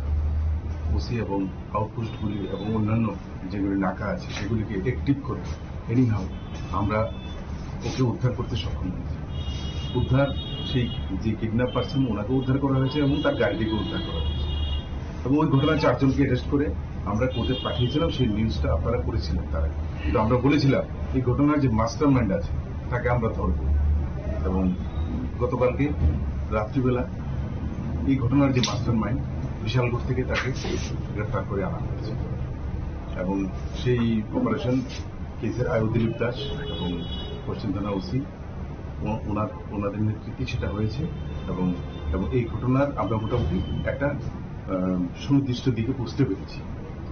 ওসি এবং আউটপোস্টগুলি এবং অন্যান্য যেগুলি নাকা আছে সেগুলিকে অ্যাক্টিভ করে এনিহাউ আমরা ওকে উদ্ধার করতে সক্ষম হয়েছি। উদ্ধার, সেই যে কিডন্যাপ পারসন ওনাকে উদ্ধার করা হয়েছে এবং তার গাড়িটিকে উদ্ধার করা হয়েছে এবং ওই ঘটনায় চারজনকে অ্যারেস্ট করে আমরা কোর্টে পাঠিয়েছিলাম। সেই নিউজটা আপনারা করেছিলেন তার আগে, কিন্তু আমরা বলেছিলাম এই ঘটনার যে মাস্টার মাইন্ড আছে তাকে আমরা ধরব এবং গতকালকে রাত্রিবেলা এই ঘটনার যে মাস্টার মাইন্ড বিশালগড় থেকে তাকে গ্রেফতার করে আনা হয়েছে এবং সেই অপারেশন কেসের আয়ু দিলীপ দাস এবং পশ্চিম থানা ওসি ও-, ওনার, ওনাদের নেতৃত্বে সেটা হয়েছে এবং, এবং এই ঘটনার আমরা মোটামুটি একটা, আহ, সুনির্দিষ্ট দিকে পৌঁছতে পেরেছি।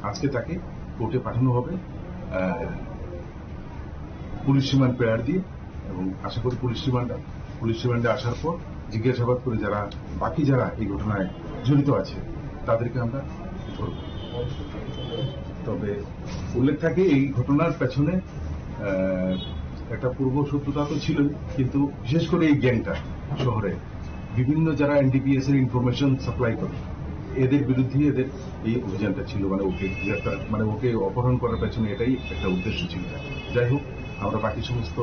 আজকে তাকে কোর্টে পাঠানো হবে, আহ, পুলিশ রিমান্ড প্রেয়ার দিয়ে এবং আশা করি পুলিশ রিমান্ড, পুলিশ রিমান্ডে আসার পর জিজ্ঞাসাবাদ করে যারা, বাকি যারা এই ঘটনায় জড়িত আছে তাদেরকে আমরা ধরব। তবে উল্লেখ থাকে এই ঘটনার পেছনে, আহ, একটা পূর্ব শত্রুতা তো ছিলই, কিন্তু বিশেষ করে এই গ্যাংটা শহরে বিভিন্ন যারা এনডিপিএস এর ইনফরমেশন সাপ্লাই করে এদের বিরুদ্ধে এদের এই অভিযানটা ছিল, মানে ওকে গ্রেফতার, মানে ওকে অপহরণ করার পেছনে এটাই একটা উদ্দেশ্য ছিল। যাই হোক, আমরা বাকি সমস্ত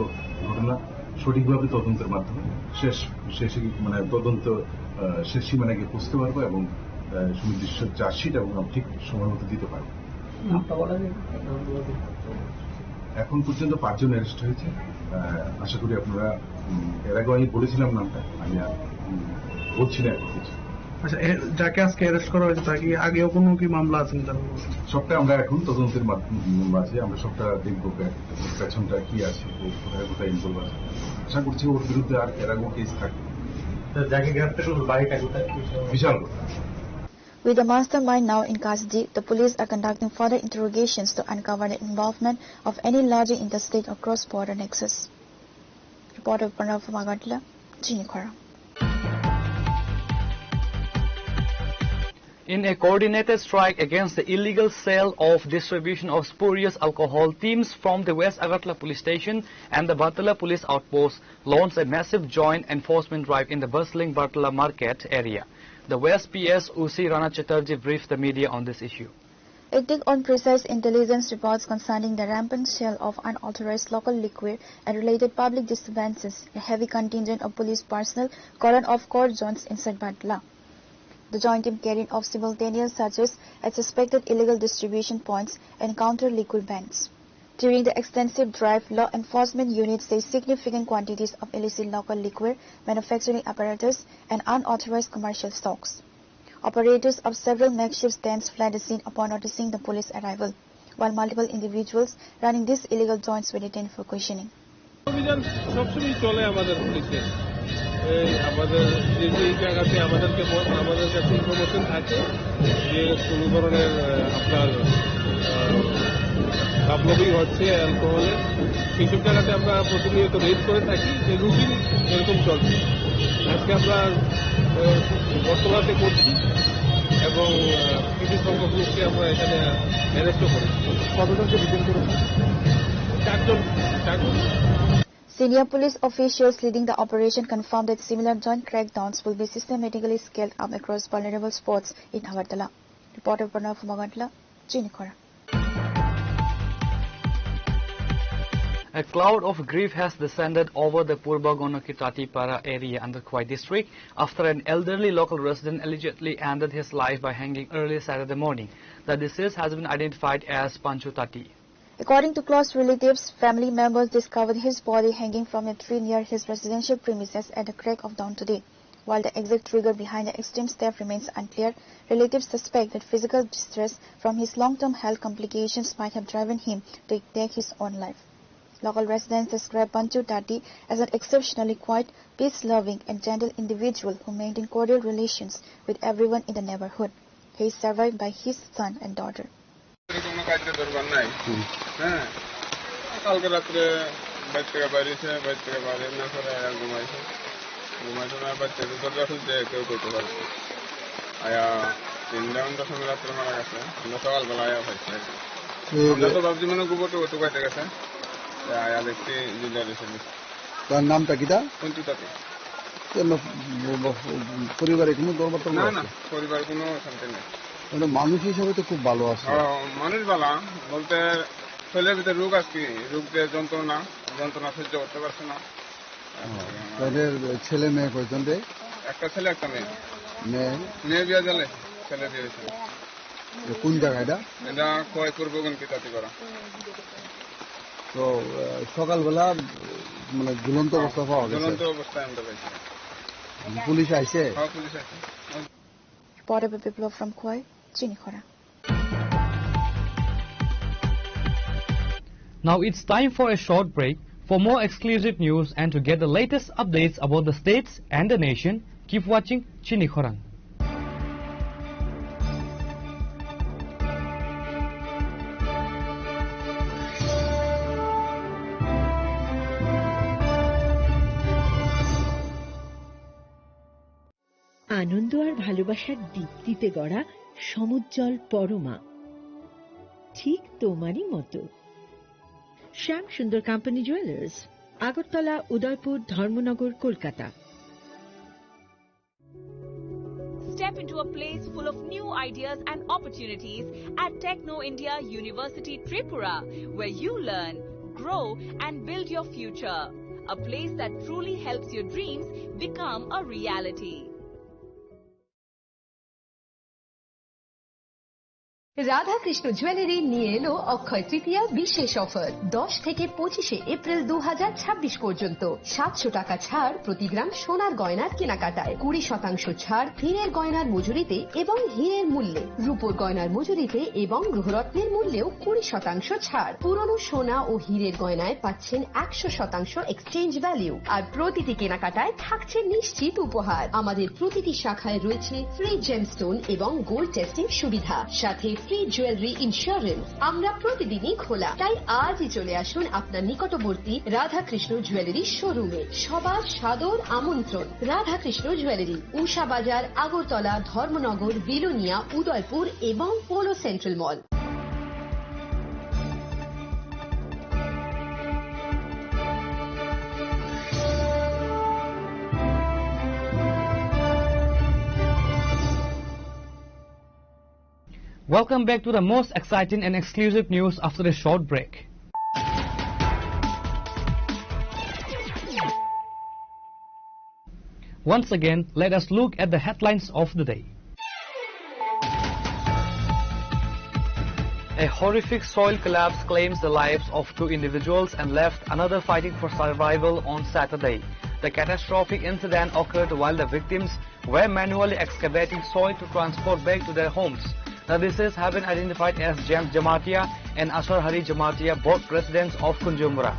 ঘটনা সঠিকভাবে তদন্তের মাধ্যমে শেষ, শেষে মানে তদন্ত, আহ, শেষ সীমানায় গিয়ে পৌঁছতে পারবো এবং আহ, সুনির্দিষ্ট চার্জশিট এবং আমরা ঠিক সময় মতো দিতে পারবো। নামটা বলা যায়? এখন পর্যন্ত পাঁচজন অ্যারেস্ট হয়েছে। আহ, আশা করি আপনারা, উম, এর আগেও আমি বলেছিলাম নামটা, আমি আর, উম, বলছি না এখন কিছু। আচ্ছা, এ, যাকে আজকে অ্যারেস্ট করা হয়েছে, তার কি আগেও কোনো কি মামলা আছে তার উপর? সবটা আমরা এখন তদন্তের মাধ্যমে, মাঝে আমরা সবটা দেখবো, পে-, পেছনটা কি আছে, ও কোথায় কোথায় ইনভলভ আছে। আশা করছি ওর বিরুদ্ধে আর এর আগেও কেস থাকবে। স্যার, যাকে গ্রেপ্তার করলো, বাড়িটা কোথায়? Bishalgarh. With the mastermind now in custody, the police are conducting further interrogations to uncover the involvement of any larger interstate or cross-border nexus. Reporter Pranav from Agartala, Chinikhora. In a coordinated strike against the illegal sale of distribution of spurious alcohol, teams from the West Agartala Police Station and the Bartala Police Outpost launched a massive joint enforcement drive in the bustling Bartala Market area. The West P S O C Rana Chatterjee briefed the media on this issue. Acting on precise intelligence reports concerning the rampant sale of unauthorized local liquor and related public disturbances, a heavy contingent of police personnel cordoned off core zones inside Bartala. The joint team carried out simultaneous searches at suspected illegal distribution points and counter liquor bands. During the extensive drive, law enforcement units seized significant quantities of illicit local liquor, manufacturing apparatus, and unauthorized commercial stocks. Operators of several makeshift stands fled the scene upon noticing the police arrival, while multiple individuals running these illegal joints were detained for questioning. অভিযান সবসময় চলে আমাদের পুলিশের। এই আমাদের যে যে জায়গাতে আমাদেরকে ব-, আমাদের কাছে ইনফরমেশন থাকে যে কোনো ধরনের, আহ, আপনার, আহ, গাফলতি হচ্ছে অ্যালকোহলের, সেইসব জায়গাতে আমরা প্রতিনিয়ত রেড করে থাকি, যে রুটিন এরকম চলছে। আজকে আমরা, আহ, বর্তমানে করছি এবং, আহ, কিছু সংখ্যক লোককে আমরা এখানে অ্যারেস্টও করেছি। কতজনকে ডিটেইন করেছেন? চারজন, চারজন। Senior police officials leading the operation confirmed that similar joint crackdowns will be systematically scaled up across vulnerable spots in Agartala. Reporter Pranav Magatla, Chinikhora. A cloud of grief has descended over the Purba Gonokhi Tatipara area under Khowai district after an elderly local resident allegedly ended his life by hanging early Saturday morning. The deceased has been identified as Panchu Tati. According to close relatives, family members discovered his body hanging from a tree near his residential premises at the crack of dawn today. While the exact trigger behind the extreme step remains unclear, relatives suspect that physical distress from his long-term health complications might have driven him to take his own life. Local residents describe Panchu Tati as an exceptionally quiet, peace-loving and gentle individual who maintained cordial relations with everyone in the neighborhood. He is survived by his son and daughter. কোনো কাজে দরকার নাই। হুম। হ্যাঁ, কালকে রাত্রে বাইর থেকে বাইরেছে, বাইর থেকে বাইরে না করে আয়া ঘুমাইছে। ঘুমাইছে না, বাইর থেকে দরজা খুলতে কেউ করতে পারছে না। আয়া তিনটা ঘন্টার সময় রাত্রে মারা গেছে, আমরা সকালবেলা আয়া পাইছি আর কি। তো আমরা তো ভাবছি মানে গোবর টোবর টুকাইতে গেছে, তা আয়া দেখছি যে জলে শেষ। তার নামটা কিতা? পঞ্চু তাতে। কেন, ব-, ব-, পরিবারে কোনো দরবার টরবার না, না, আছে? পরিবার কোনো অশান্তি নেই। মানে মানুষ হিসাবে তো খুব ভালো আছে। ও, মানুষ ভালা বলতে শরীরের ভিতরে রোগ আছে কি, রোগ যে যন্ত্রণা, যন্ত্রণা সহ্য করতে পারছে না। ও, তাদের ছেলে মেয়ে কয়জন রে? একটা ছেলে, একটা মেয়ে। মেয়ে? মেয়ে বিয়া দিলে, ছেলে বিয়ে হয়েছে। এ কোন জায়গা এটা? এটা কয় পূর্ব গুনকি জাতিপাড়া। তো, আহ, সকালবেলা, উম, মানে ঝুলন্ত অবস্থা পাওয়া গেছে? ঝুলন্ত অবস্থায় আমরা পাইছি। পুলিশ আইছে? হ্যাঁ, পুলিশ আইছে। Reporter Biplab from Khowai, Chinikhora. Now it's time for a short break. For more exclusive news and to get the latest updates about the states and the nation, keep watching Chinikhorang. আনন্দ আর ভালোবাসার দীপ্তিতে গড়া সমুজ্জ্বল পরমা, ঠিক তোমারই মতো। শ্যাম সুন্দর company jewellers, Agartala, উদয়পুর, ধর্মনগর, Kolkata. Step into a place full of new ideas and opportunities at Techno India University Tripura, where you learn, grow, and build your future. A place that truly helps your dreams become a reality. Radhakrishna jewellery নিয়ে এলো অক্ষয় তৃতীয়া বিশেষ অফার। দশ থেকে পঁচিশে এপ্রিল দু হাজার ছাব্বিশ পর্যন্ত সাতশো টাকা ছাড় প্রতি গ্রাম সোনার গয়নার কেনাকাটায়, কুড়ি শতাংশ ছাড় হীরের গয়নার মজুরিতে এবং হীরের মূল্যে, রূপোর গয়নার মজুরিতে এবং গ্রহরত্নের মূল্যেও কুড়ি শতাংশ ছাড়। পুরনো সোনা ও হীরের গয়নায় পাচ্ছেন একশো শতাংশ এক্সচেঞ্জ ভ্যালু, আর প্রতিটি কেনাকাটায় থাকছে নিশ্চিত উপহার। আমাদের প্রতিটি শাখায় রয়েছে ফ্রি জেমস্টোন এবং গোল্ড টেস্টিং সুবিধা, সাথে ফ্রি জুয়েলারি ইন্স্যুরেন্স। আমরা প্রতিদিনই খোলা, তাই আজই চলে আসুন আপনার নিকটবর্তী রাধাকৃষ্ণ জুয়েলারি শোরুমে। সবার সাদর আমন্ত্রণ। রাধাকৃষ্ণ জুয়েলারি, উষা বাজার, আগরতলা, ধর্মনগর, বিলোনিয়া, উদয়পুর এবং polo central mall. Welcome back to the most exciting and exclusive news after a short break. Once again, let us look at the headlines of the day. A horrific soil collapse claims the lives of two individuals and left another fighting for survival on Saturday. The catastrophic incident occurred while the victims were manually excavating soil to transport back to their homes. The deceased have been identified as James Jamatia and Asar Hari Jamatia, both residents of Kunjumura.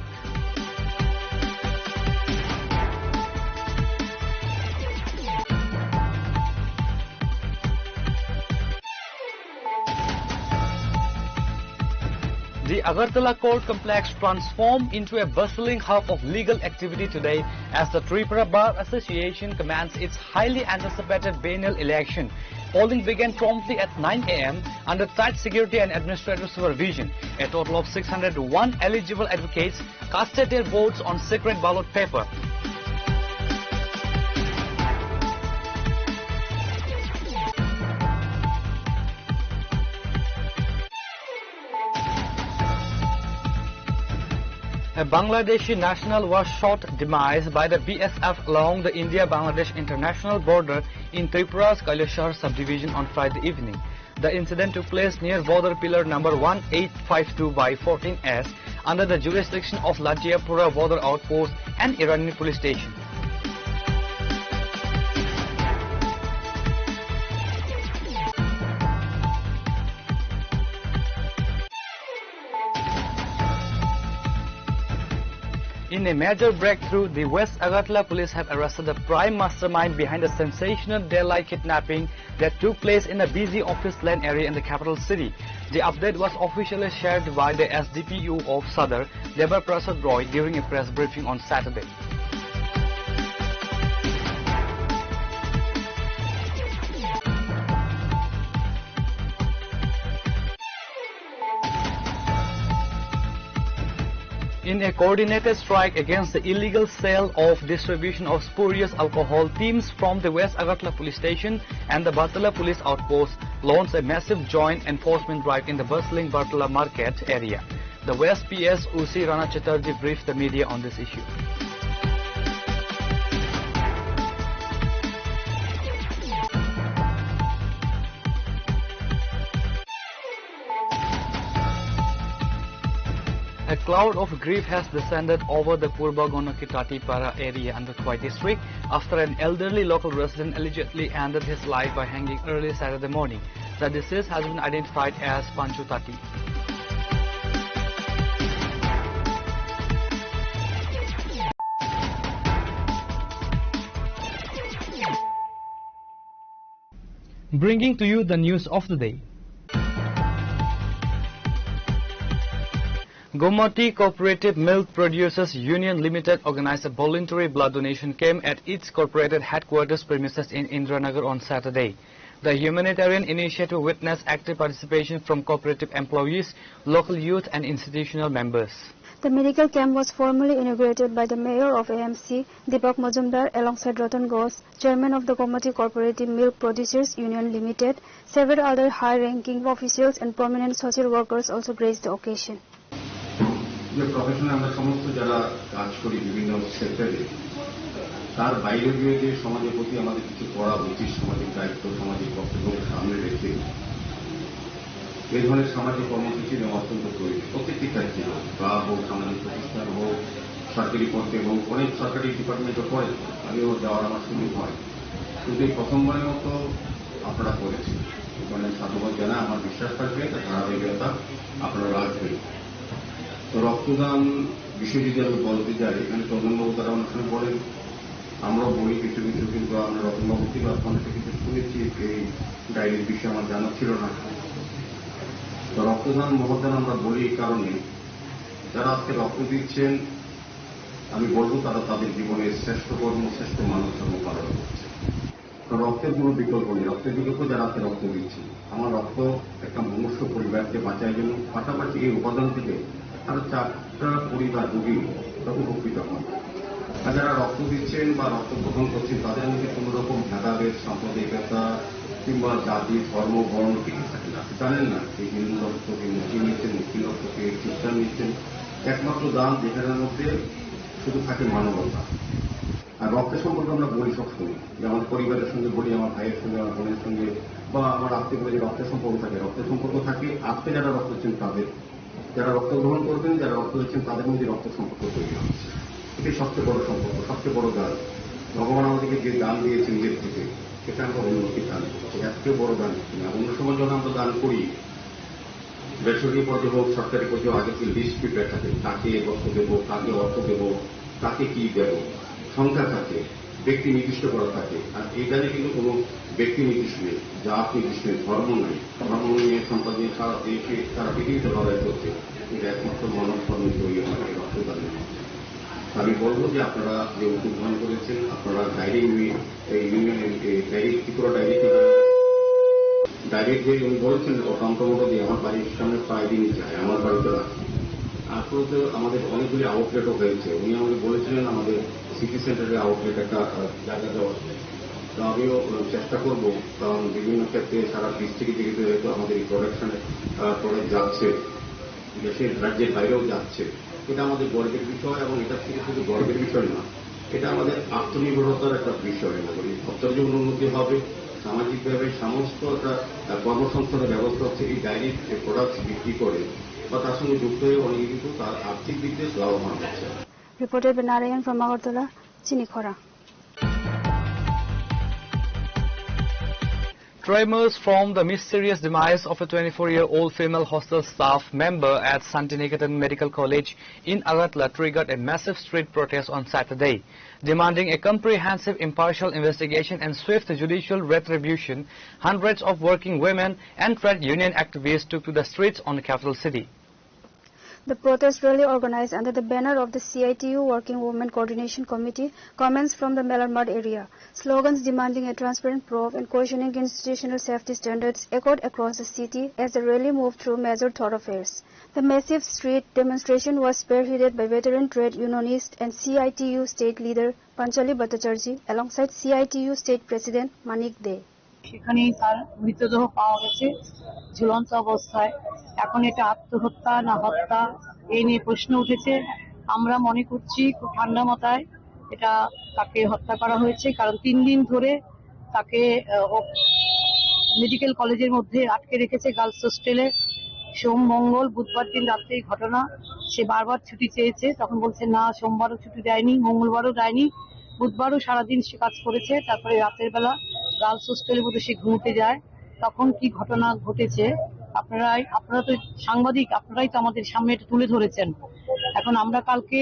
The Agartala court complex transformed into a bustling hub of legal activity today as the Tripura Bar Association commenced its highly anticipated biennial election. Polling began promptly at nine a m under tight security and administrative supervision. A total of six hundred one eligible advocates casted their votes on secret ballot paper. A Bangladeshi national was shot demise by the B S F along the India-Bangladesh international border in Tripura's Kailashahar subdivision on Friday evening. The incident took place near border pillar number one eight five two by fourteen S under the jurisdiction of Latiapura border outpost and Irani police station. In a major breakthrough, the West Agartala police have arrested the prime mastermind behind the sensational Delhi kidnapping that took place in a busy office land area in the capital city. The update was officially shared by the S D P O of Sadar, Debar Prasad Roy, during a press briefing on Saturday. In a coordinated strike against the illegal sale of distribution of spurious alcohol, teams from the West Agartala Police Station and the Batala Police Outpost launched a massive joint enforcement drive in the bustling Batala market area. The West P S O C Rana Chatterjee briefed the media on this issue. A cloud of grief has descended over the Purba Ganaki Tatipara area under Khowai district after an elderly local resident allegedly ended his life by hanging early Saturday morning. The deceased has been identified as Panchu Tati. Bringing to you the news of the day. Gomati Cooperative Milk Producers Union Limited organized a voluntary blood donation camp at its corporate headquarters premises in Indiranagar on Saturday. The humanitarian initiative witnessed active participation from cooperative employees, local youth, and institutional members. The medical camp was formally inaugurated by the Mayor of A M C, Deepak Majumdar, alongside Ratan Ghosh, Chairman of the Gomati Cooperative Milk Producers Union Limited. Several other high-ranking officials and prominent social workers also graced the occasion. যে প্রফেশনে আমরা সমস্ত যারা কাজ করি বিভিন্ন সেক্টরে, তার বাইরে গিয়ে যে সমাজের প্রতি আমাদের কিছু করা উচিত, সামাজিক দায়িত্ব, সামাজিক কর্তব্যকে সামনে রেখে এই ধরনের সামাজিক কর্মসূচি নেওয়া অত্যন্ত প্রয়োজন। প্রত্যেকটি ক্ষেত্রে হোক, ক্লাব হোক, সামাজিক প্রতিষ্ঠান হোক, সরকারি পদে হোক, অনেক সরকারি ডিপার্টমেন্টও করে, আমিও যাওয়ার আমার সুযোগ হয়, কিন্তু এই প্রথমবারের মতো আপনারা করেছেন। এই কারণে সাধুবাদ জানাই, আমার বিশ্বাস থাকবে এটা ধারাবাহিকতা আপনারা রাখবেন। তো রক্তদান বিষয়ে যদি আমি বলতে যাই, এখানে চন্দনবাবু তারা অনেক সময় বলেন, আমরাও বলি কিছু কিছু, কিন্তু আমরা রতনবাবু থেকে আপনাদের কিছু শুনেছি, এই ডায়েরির বিষয়ে আমার জানা ছিল না। তো রক্তদান মহাদান আমরা বলি এই কারণে, যারা আজকে রক্ত দিচ্ছেন, আমি বলবো তারা তাদের জীবনের শ্রেষ্ঠ কর্ম, শ্রেষ্ঠ মানব ধর্ম পালন করছে। কারণ রক্তের কোনো বিকল্প নেই, রক্তের বিকল্প যারা আজকে রক্ত দিচ্ছেন। আমার রক্ত একটা মনুষ্য পরিবারকে বাঁচায় জন্য, পাশাপাশি এই উপাদান থেকে আরো চারটা পরিবার রোগী তারা উপকৃত হন। আর যারা রক্ত দিচ্ছেন বা রক্ত গ্রহণ করছেন, তাদের মধ্যে কোনো রকম ভেদাভেদ, সাম্প্রদায়িকতা কিংবা জাতি, ধর্ম, বর্ণ কিছু থাকে না। আপনি জানেন না যে হিন্দু রক্ত কে, মুসলিম নিচ্ছেন, মুসলিম রক্ত কে, খ্রিস্টান নিচ্ছেন। একমাত্র দান যেখানের মধ্যে শুধু থাকে মানবতা। আর রক্তের সম্পর্কে আমরা বলি সবসময়, যে আমার পরিবারের সঙ্গে বলি, আমার ভাইয়ের সঙ্গে, আমার বোনের সঙ্গে, বা আমার আত্মীয় পরিজন রক্তের সম্পর্ক থাকে, রক্তের সম্পর্ক থাকে আজকে যারা রক্ত দিচ্ছেন তাদের, যারা রক্ত গ্রহণ করবেন, যারা রক্ত দিচ্ছেন তাদের মধ্যে রক্তের সম্পর্ক তৈরি হচ্ছে। এটাই সবচেয়ে বড় সম্পর্ক, সবচেয়ে বড় দান। ভগবান আমাদেরকে যে দান দিয়েছেন নিজের থেকে, সেটা আমরা উন্নতি দান করছি। এর থেকে বড় দান কিছু না। অন্য সময় যখন আমরা দান করি, বেসরকারি পদে হোক, সরকারি পদে হোক, আগে থেকে লিস্ট প্রিপেয়ার থাকে, কাকে অর্থ দেবো, কাকে অর্থ দেবো, কাকে কি দেবো, সংখ্যা থাকে, ব্যক্তি নির্দিষ্ট করা থাকে। আর এখানে কিন্তু কোনো ব্যক্তি নির্দিষ্ট নেই, জাত নির্দিষ্ট নেই, ধর্ম নেই। ধর্ম নিয়ে সম্পদ নিয়ে সারা দেশে, সারা পৃথিবীতে লড়াই করছে। এটা একমাত্র মানব ধর্মে তৈরি হয় এই রক্তদানের মাধ্যমে। আমি বলবো যে আপনারা যে উদ্যোগ গ্রহণ করেছেন, আপনারা ডায়েরি ইউনিয়ন, এই ইউনিয়ন, এই ডায়েরি, ত্রিপুরা ডায়েরি থেকে, ডায়েরি যে উনি বলেছেন, ওটা মোটামুটি আমার বাড়ির সামনে প্রায় দিনই যায়, আমার বাড়িতে রাখি। আসলে তো আমাদের অনেকগুলি আউটলেটও হয়েছে। উনি আমাকে বলেছিলেন আমাদের সিটি সেন্টারে আউটলেট একটা, আহ, জায়গা দেওয়া। তো আমিও, আহ, চেষ্টা করব, কারণ বিভিন্ন ক্ষেত্রে সারা ডিস্ট্রিক্টে যেহেতু হয়তো আমাদের এই প্রোডাকশনের, আহ, প্রোডাক্ট যাচ্ছে, দেশের, রাজ্যের বাইরেও যাচ্ছে। এটা আমাদের গর্বের বিষয়, এবং এটা শুধু শুধু গর্বের বিষয় না, এটা আমাদের আত্মনির্ভরতার একটা বিষয়। আমাদের এই অর্থনৈতিক উন্নতি হবে, সামাজিকভাবে সমস্ত একটা, আহ, কর্মসংস্থানের ব্যবস্থা হচ্ছে এই ডায়েরির যে প্রোডাক্ট বিক্রি করে বা তার সঙ্গে যুক্ত হয়ে অনেকে কিন্তু তার আর্থিক দিক দিয়ে লাভবান হচ্ছে। Reported by Narayan from Agartala, Chini Khorang. Tremors from the mysterious demise of a twenty-four-year-old female hostel staff member at Santiniketan Medical College in Agartala triggered a massive street protest on Saturday, demanding a comprehensive, impartial investigation and swift judicial retribution. Hundreds of working women and trade union activists took to the streets on the capital city. The protest rally, organized under the banner of the C I T U Working Women Coordination Committee, commenced from the Melarmad area. Slogans demanding a transparent probe and questioning institutional safety standards echoed across the city as the rally moved through major thoroughfares. The massive street demonstration was spearheaded by veteran trade unionist and C I T U state leader Panchali Bhattacharjee alongside C I T U state president Manik Dey. সেখানেই তার মৃতদেহ পাওয়া গেছে ঝুলন্ত অবস্থায়। এখন এটা আত্মহত্যা না হত্যা, এই নিয়ে প্রশ্ন উঠেছে। আমরা মনে করছি খুব ঠান্ডা মাথায় এটা, তাকে হত্যা করা হয়েছে, কারণ তিন দিন ধরে তাকে, আহ, ও-, মেডিকেল কলেজের মধ্যে আটকে রেখেছে গার্লস হোস্টেলে। সোম, মঙ্গল, বুধবার দিন রাত্রে এই ঘটনা। সে বারবার ছুটি চেয়েছে, তখন বলছে, "না, সোমবারও ছুটি দেয়নি, মঙ্গলবারও দেয়নি।" বুধবারও সারাদিন সে কাজ করেছে, তারপরে রাতের বেলা গার্লস হোস্টেলের মধ্যে সে ঘুমোতে যায়। তখন কি ঘটনা ঘটেছে, আপনারাই, আপনারা তো সাংবাদিক, আপনারাই তো আমাদের সামনে এটা তুলে ধরেছেন। এখন আমরা কালকে,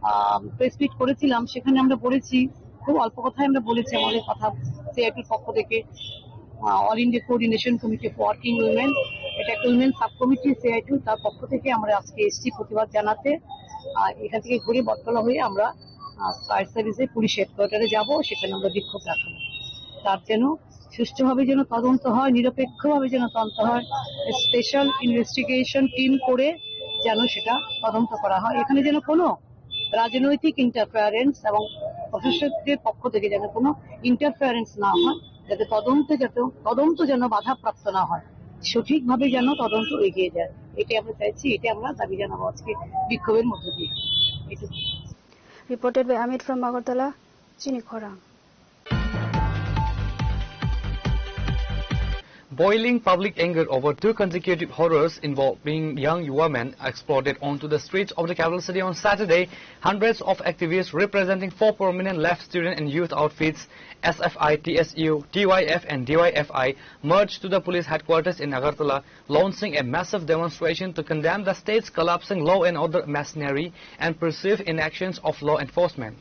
আহ, প্রেস মিট করেছিলাম, সেখানে আমরা বলেছি, খুব অল্প কথায় আমরা বলেছি আমাদের কথা সিআইটির পক্ষ থেকে, ah, all India coordination committee for working women, এটা একটা উইমেন সাব কমিটি সিআইটি, তার পক্ষ থেকে আমরা আজকে এসছি প্রতিবাদ জানাতে। আর এখান থেকে ঘুরে বটতলা হয়ে আমরা, আহ, ফায়ার সার্ভিসে পুলিশ হেডকোয়ার্টারে যাব, সেখানে আমরা বিক্ষোভ রাখবো। তার যেন সুষ্ঠুভাবে যেন তদন্ত হয়, নিরপেক্ষভাবে যেন তদন্ত হয়, স্পেশাল ইনভেস্টিগেশন টিম করে যেন সেটা তদন্ত করা হয়। এখানে যেন কোনো রাজনৈতিক ইন্টারফারেন্স এবং প্রশাসকদের পক্ষ থেকে যেন কোনো ইন্টারফারেন্স না হয়, যাতে তদন্তে, যাতে তদন্ত যেন বাধাপ্রাপ্ত না হয়, সঠিকভাবে যেন তদন্ত এগিয়ে যায়। এটাই আমরা চাইছি, এটা আমরা দাবি জানাবো আজকে বিক্ষোভের মধ্য দিয়ে। এটুকু। Reported by Amit from Agartala, Chini Khorang. Boiling public anger over two consecutive horrors involving young women exploded onto the streets of the capital city on Saturday. Hundreds of activists representing four prominent left student and youth outfits, S F I, T S U, T Y F and D Y F I, marched to the police headquarters in Agartala, launching a massive demonstration to condemn the state's collapsing law and order machinery and perceived inactions of law enforcement.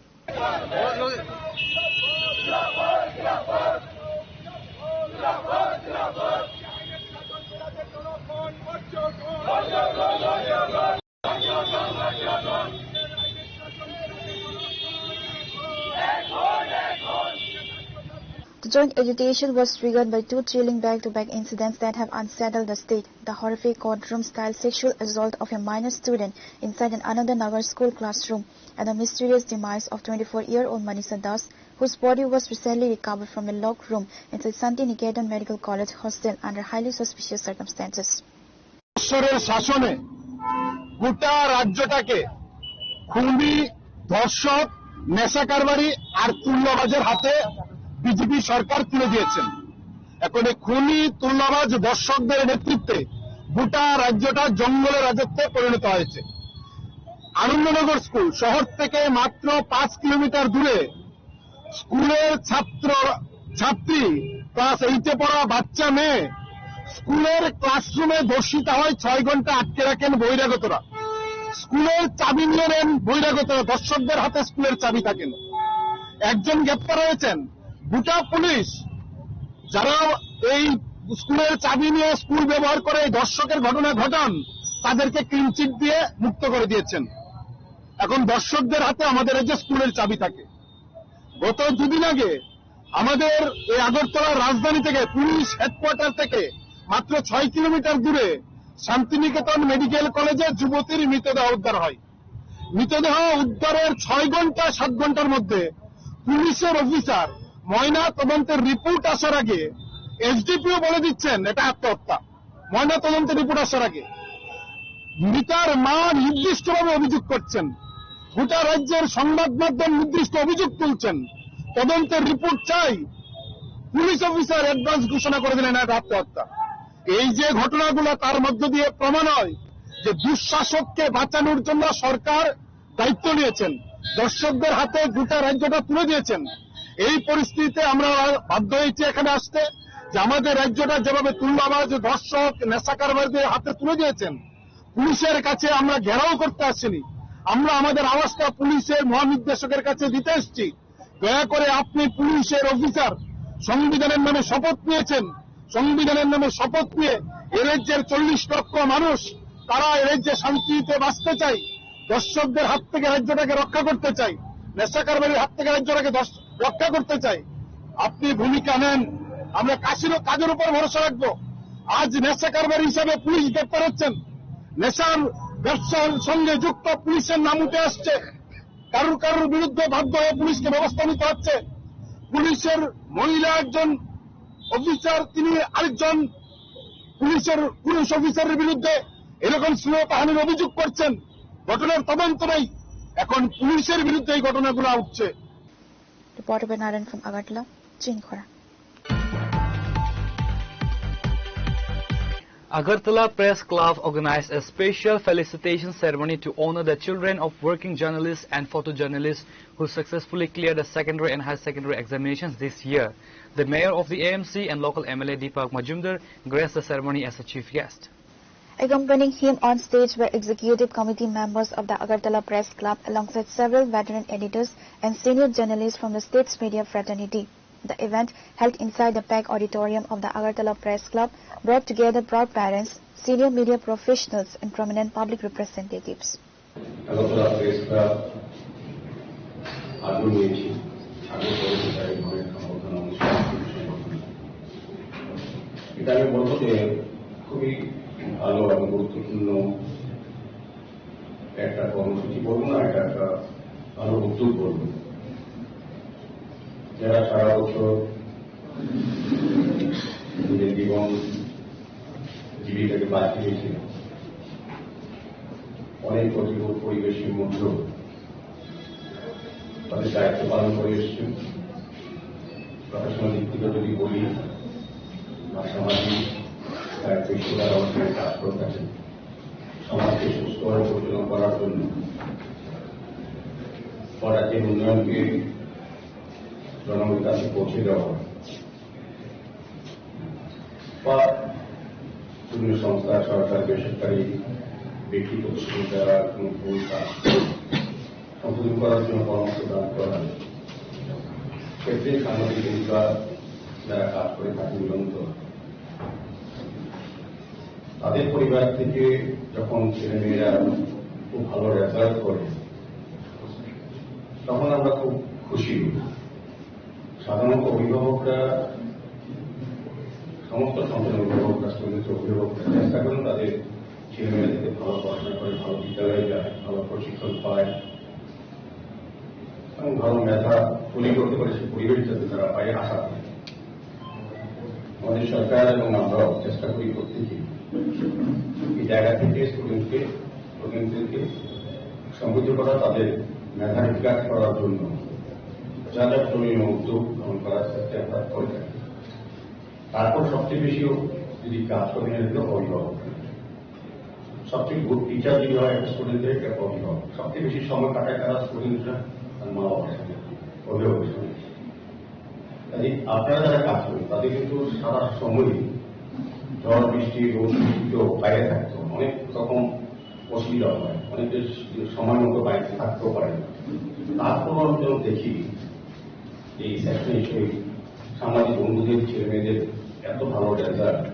The joint agitation was triggered by two chilling back-to-back incidents that have unsettled the state: the horrific courtroom-style sexual assault of a minor student inside an Anandanagar school classroom, and the mysterious demise of twenty-four-year-old Manisha Das, whose body was recently recovered from a locked room inside Santi Niketan Medical College hostel under highly suspicious circumstances. সরকারের শাসনে গোটা রাজ্যটাকে খুনি, ধর্ষক, নেশা কারবারি আর তুল্যবাজের হাতে বিজেপি সরকার তুলে দিয়েছেন। এখন এই খুনি, তুল্যবাজ, ধর্ষকদের নেতৃত্বে গোটা রাজ্যটা জঙ্গলের রাজত্বে পরিণত হয়েছে। আনন্দনগর স্কুল শহর থেকে মাত্র পাঁচ কিলোমিটার দূরে স্কুলের ছাত্র ছাত্রী, ক্লাস এইটে পড়া বাচ্চা মেয়ে স্কুলের ক্লাসরুমে ধর্ষিতা হয়, ছয় ঘন্টা আটকে রাখেন বহিরাগতরা। স্কুলের চাবি নিয়ে নেন বহিরাগতরা, ধর্ষকদের হাতে স্কুলের চাবি থাকে না। একজন গ্রেপ্তার হয়েছেন। গোটা পুলিশ যারা এই স্কুলের চাবি নিয়ে স্কুল ব্যবহার করে এই ধর্ষকের ঘটনা ঘটান, তাদেরকে ক্লিন চিট দিয়ে মুক্ত করে দিয়েছেন। এখন ধর্ষকদের হাতে আমাদের এই যে স্কুলের চাবি থাকে। গত দুদিন আগে আমাদের এই আগরতলা রাজধানী থেকে, পুলিশ হেডকোয়ার্টার থেকে মাত্র ছয় কিলোমিটার দূরে শান্তিনিকেতন মেডিকেল কলেজে যুবতীর মৃতদেহ উদ্ধার হয়। মৃতদেহ উদ্ধারের ছয় ঘন্টা, সাত ঘন্টার মধ্যে পুলিশের অফিসার ময়না তদন্তের রিপোর্ট আসার আগে এসডিপিও বলে দিচ্ছেন এটা আত্মহত্যা। ময়না তদন্তের রিপোর্ট আসার আগে মৃতার মা নির্দিষ্টভাবে অভিযোগ করছেন, গোটা রাজ্যের সংবাদ মাধ্যম নির্দিষ্ট অভিযোগ তুলছেন, তদন্তের রিপোর্ট চাই। পুলিশ অফিসার অ্যাডভান্স ঘোষণা করে দিলেন এটা আত্মহত্যা। এই যে ঘটনাগুলো, তার মধ্য দিয়ে প্রমাণ হয় যে দুঃশাসককে বাঁচানোর জন্য সরকার দায়িত্ব নিয়েছেন, ধর্ষকদের হাতে গোটা রাজ্যটা তুলে দিয়েছেন। এই পরিস্থিতিতে আমরা বাধ্য হয়েছি এখানে আসতে, যে আমাদের রাজ্যটা যেভাবে তুল্যবাজ, ধর্ষক, নেশা কারবারিদের হাতে তুলে দিয়েছেন, পুলিশের কাছে আমরা ঘেরাও করতে আসিনি। আমরা আমাদের আওয়াজটা পুলিশের মহানির্দেশকের কাছে দিতে এসেছি। দয়া করে আপনি পুলিশের অফিসার, সংবিধানের নামে শপথ নিয়েছেন, সংবিধানের নামে শপথ নিয়ে এ রাজ্যের চল্লিশ লক্ষ মানুষ, তারা এ রাজ্যে শান্তিতে বাঁচতে চাই, ধর্ষকদের হাত থেকে রাজ্যটাকে রক্ষা করতে চাই, নেশা কারবারির হাত থেকে রাজ্যটাকে ধর্ষ-, রক্ষা করতে চাই। আপনি ভূমিকা নেন, আমরা কাশিরও কাজের উপর ভরসা রাখবো। আজ নেশা কারবারি হিসাবে পুলিশ গ্রেপ্তার হচ্ছেন, নেশার ব্যবসার সঙ্গে যুক্ত পুলিশের নাম উঠে আসছে। কারুর কারুর বিরুদ্ধে বাধ্য হয়ে পুলিশকে ব্যবস্থা নিতে হচ্ছে। পুলিশের মহিলা একজন অফিসার, তিনি আরেকজন পুলিশের পুরুষ অফিসারের বিরুদ্ধে এরকম শ্লীলতাহানির অভিযোগ করছেন। ঘটনার তদন্ত নেই, এখন পুলিশের বিরুদ্ধে এই ঘটনাগুলো উঠছে। Reporter Benaran from Agartala, Chini Khorang. Agartala Press Club organized a special felicitation ceremony to honor the children of working journalists and photojournalists who successfully cleared the secondary and higher secondary examinations this year. The mayor of the A M C and local M L A Deepak Majumdar graced the ceremony as a chief guest. Accompanying him on stage were executive committee members of the Agartala Press Club alongside several veteran editors and senior journalists from the state's media fraternity. The event, held inside the packed auditorium of the Agartala Press Club, brought together proud parents, senior media professionals, and prominent public representatives. Agartala press club আদর নিয়েছি। আগে পরে সেটা এই ধরনের সংগঠন আমাদের সংগঠন। এটা আমি বলবো যে খুবই ভালো এবং গুরুত্বপূর্ণ একটা কর্মসূচি বলবো না, এটা একটা ভালো উদ্যোগ বলবো। যারা সারা বছর নিজের জীবন জীবিকাকে বাঁচিয়ে রেখেছিল, অনেক কঠিন পরিবেশের মধ্যেও তাদের দায়িত্ব পালন করে এসেছেন। প্রশাসনের দিক থেকে যদি বলি, পাশাপাশি, আহ, পেশাদার অবস্থায় কাজ করে থাকেন। সমাজকে সুস্থভাবে পরিচালনা করার জন্য ও রাজ্যের উন্নয়নকে জনগণের কাছে পৌঁছে দেওয়া বা বিভিন্ন সংস্থা, সরকার, বেসরকারি, ব্যক্তি প্রতিষ্ঠান যারা কোনো ভুল কাজ করে সংশোধন করার জন্য পরামর্শ দান করা হয়। ক্ষেত্রে সাংবাদিক ভূমিকা যারা কাজ করে থাকে নিয়মিত, তাদের পরিবার থেকে যখন ছেলেমেয়েরা খুব ভালো রেজাল্ট করে, তখন আমরা খুব খুশি হই। সাধারণত অভিভাবকরা, সমস্ত সন্তান অভিভাবকরা, স্টুডেন্ট অভিভাবকরা চেষ্টা করেন তাদের ছেলেমেয়েরা যাতে ভালো পড়াশোনা করে, ভালো বিদ্যালয়ে যায়, ভালো প্রশিক্ষণ পায় এবং ভালো মেধা তৈরি করতে পারে, সেই পরিবেশ যাতে তারা পায়, আশা করি। আমাদের সরকার এবং আমরাও চেষ্টা করি প্রত্যেকে এই জায়গা থেকে স্টুডেন্টকে, স্টুডেন্টদেরকে সমৃদ্ধ করা, তাদের মেধার বিকাশ করার জন্য যা যা প্রয়োজনীয় উদ্যোগ গ্রহণ করার চেষ্টা আমরা করে থাকি। তারপর সবচেয়ে বেশি যদি কাজ করে, সেটা হলো অভিভাবক। সবচেয়ে গুড টিচার যদি হয় একটা স্টুডেন্টের, একটা অভিভাবক। সবচেয়ে বেশি সময় কাটায় তারা স্টুডেন্টরা তার মা বাবার সাথে, অভিভাবকের সঙ্গে। কাজেই আপনারা যারা কাজ করেন, তাদের কিন্তু সারা সময় ঝড় বৃষ্টি, রোদ বৃষ্টিতেও বাইরে থাকতে হয়। অনেক রকম অসুবিধা হয়, অনেকে সময় মতো বাইরে থাকতেও পারে না। তারপরও আমি যখন দেখি এই সেকশন হিসেবে সাংবাদিক বন্ধুদের ছেলে মেয়েদের এত ভালো রেজাল্ট,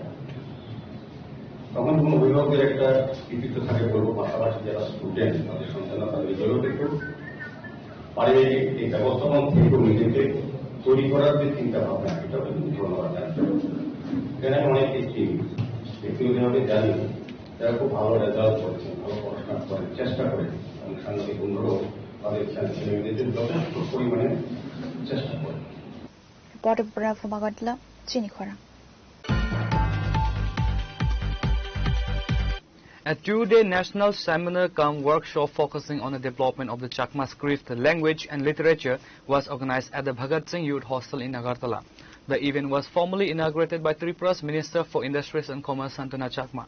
তখন কোনো অভিভাবকের একটা কৃতিত্ব থাকে বলবো, পাশাপাশি যারা স্টুডেন্ট, তাদের সন্তানরা তাদের নিজেরও একটু পারিবারিক এই ব্যবস্থাপনা থেকে নিজেকে তৈরি করার যে চিন্তা ভাবনা, এটা কিন্তু ধন্যবাদ জানাই। এখানে আমি অনেক ব্যক্তি ব্যক্তিগতভাবে জানি, যারা খুব ভালো রেজাল্ট করেছেন, ভালো পড়াশোনা করেন, চেষ্টা করেন, এবং সাংবাদিক বন্ধুরাও তাদের ছেলে মেয়েদের জন্য যথেষ্ট পরিমাণে চেষ্টা করেন। Reporter Pranav Magatla, Chini Khorang. A two-day national seminar cum workshop focusing on the development of the Chakma script, language and literature was organized at the Bhagat Singh Youth Hostel in Agartala. The event was formally inaugurated by Tripura's Minister for Industries and Commerce, Santana Chakma.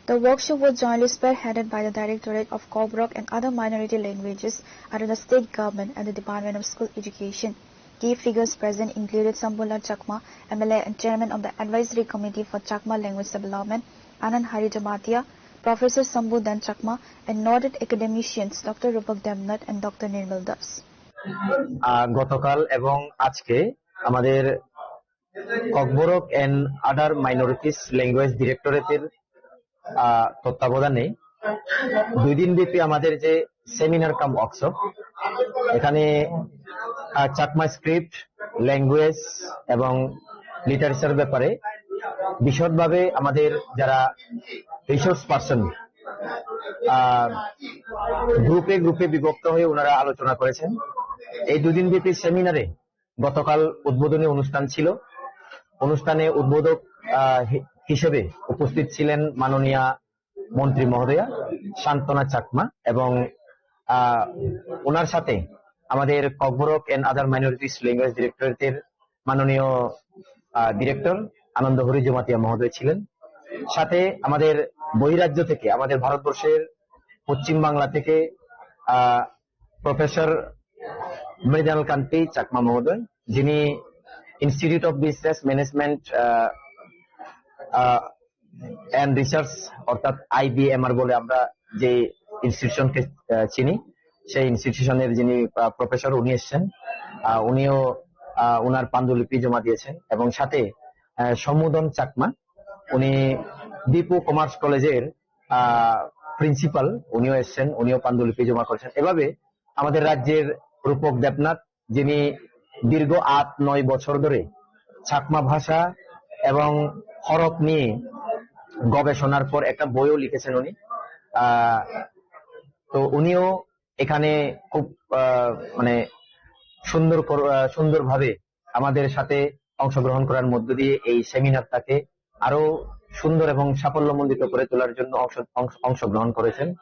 The workshop was jointly spearheaded by the Directorate of Kokborok and Other Minority Languages under the state government and the Department of School Education. Key figures present included Sambulal Chakma, M L A and Chairman of the Advisory Committee for Chakma Language Development, Anand Hari Jamatia, Professor Sambudhan Chakma, and noted academicians Doctor Rupak Demnath and Doctor Nirmal Das. আহ, গতকাল এবং আজকে আমাদের Kokborok and other minorities language ডিরেক্টরেটের, আহ, তত্ত্বাবধানে দুই দিন ব্যাপী আমাদের যে সেমিনার কাম ওয়ার্কশপ, এখানে, আহ, চাকমা স্ক্রিপ্ট, ল্যাঙ্গুয়েজ এবং লিটারেচার ব্যাপারে বিশদভাবে আমাদের যারা রিসোর্স পার্সন, আহ, গ্রুপে গ্রুপে বিভক্ত হয়ে ওনারা আলোচনা করেছেন। এই দুদিন ব্যাপী সেমিনারে গতকাল উদ্বোধনী অনুষ্ঠান ছিল। অনুষ্ঠানে উদ্বোধক, আহ, হি-, হিসেবে উপস্থিত ছিলেন মাননীয়া মন্ত্রী মহোদয়া সান্ত্বনা চাকমা এবং, আহ, ওনার সাথে আমাদের Kokborok and other minorities language ডিরেক্টরেটের মাননীয়, আহ, ডিরেক্টর আনন্দ হরি জমাতিয়া মহোদয় ছিলেন। সাথে আমাদের বহিরাজ্য থেকে, আমাদের ভারতবর্ষের পশ্চিম বাংলা থেকে, আহ, প্রফেসর মৃণাল কান্তি চাকমা মহোদয়, যিনি institute of business management, uh, uh, and research, অর্থাৎ আইবিএমআর বলে আমরা যে ইনস্টিটিউশনকে, আহ, চিনি, সেই ইনস্টিটিউশনের যিনি, আহ, প্রফেসর, উনি এসছেন। আহ, উনিও, আহ, ওনার পাণ্ডুলিপি জমা দিয়েছেন এবং সাথে, আহ, সম্বোধন চাকমা, উনি দীপু কমার্স কলেজের, আহ, প্রিন্সিপাল, উনিও এসছেন, উনিও পাণ্ডুলিপি জমা করেছেন। এভাবে আমাদের রাজ্যের রূপক দেবনাথ, যিনি দীর্ঘ আট নয় বছর ধরে চাকমা ভাষা এবং হরফ নিয়ে গবেষণার পর একটা বইও লিখেছেন উনি। আহ, তো উনিও এখানে খুব, আহ, মানে সুন্দর কর-, আহ, সুন্দরভাবে আমাদের সাথে অংশগ্রহণ করার মধ্য দিয়ে এই সেমিনারটাকে আরো সুন্দর এবং সাফল্যমণ্ডিত করে তোলার জন্য অংশ-, অংশ-, অংশগ্রহণ করেছেন।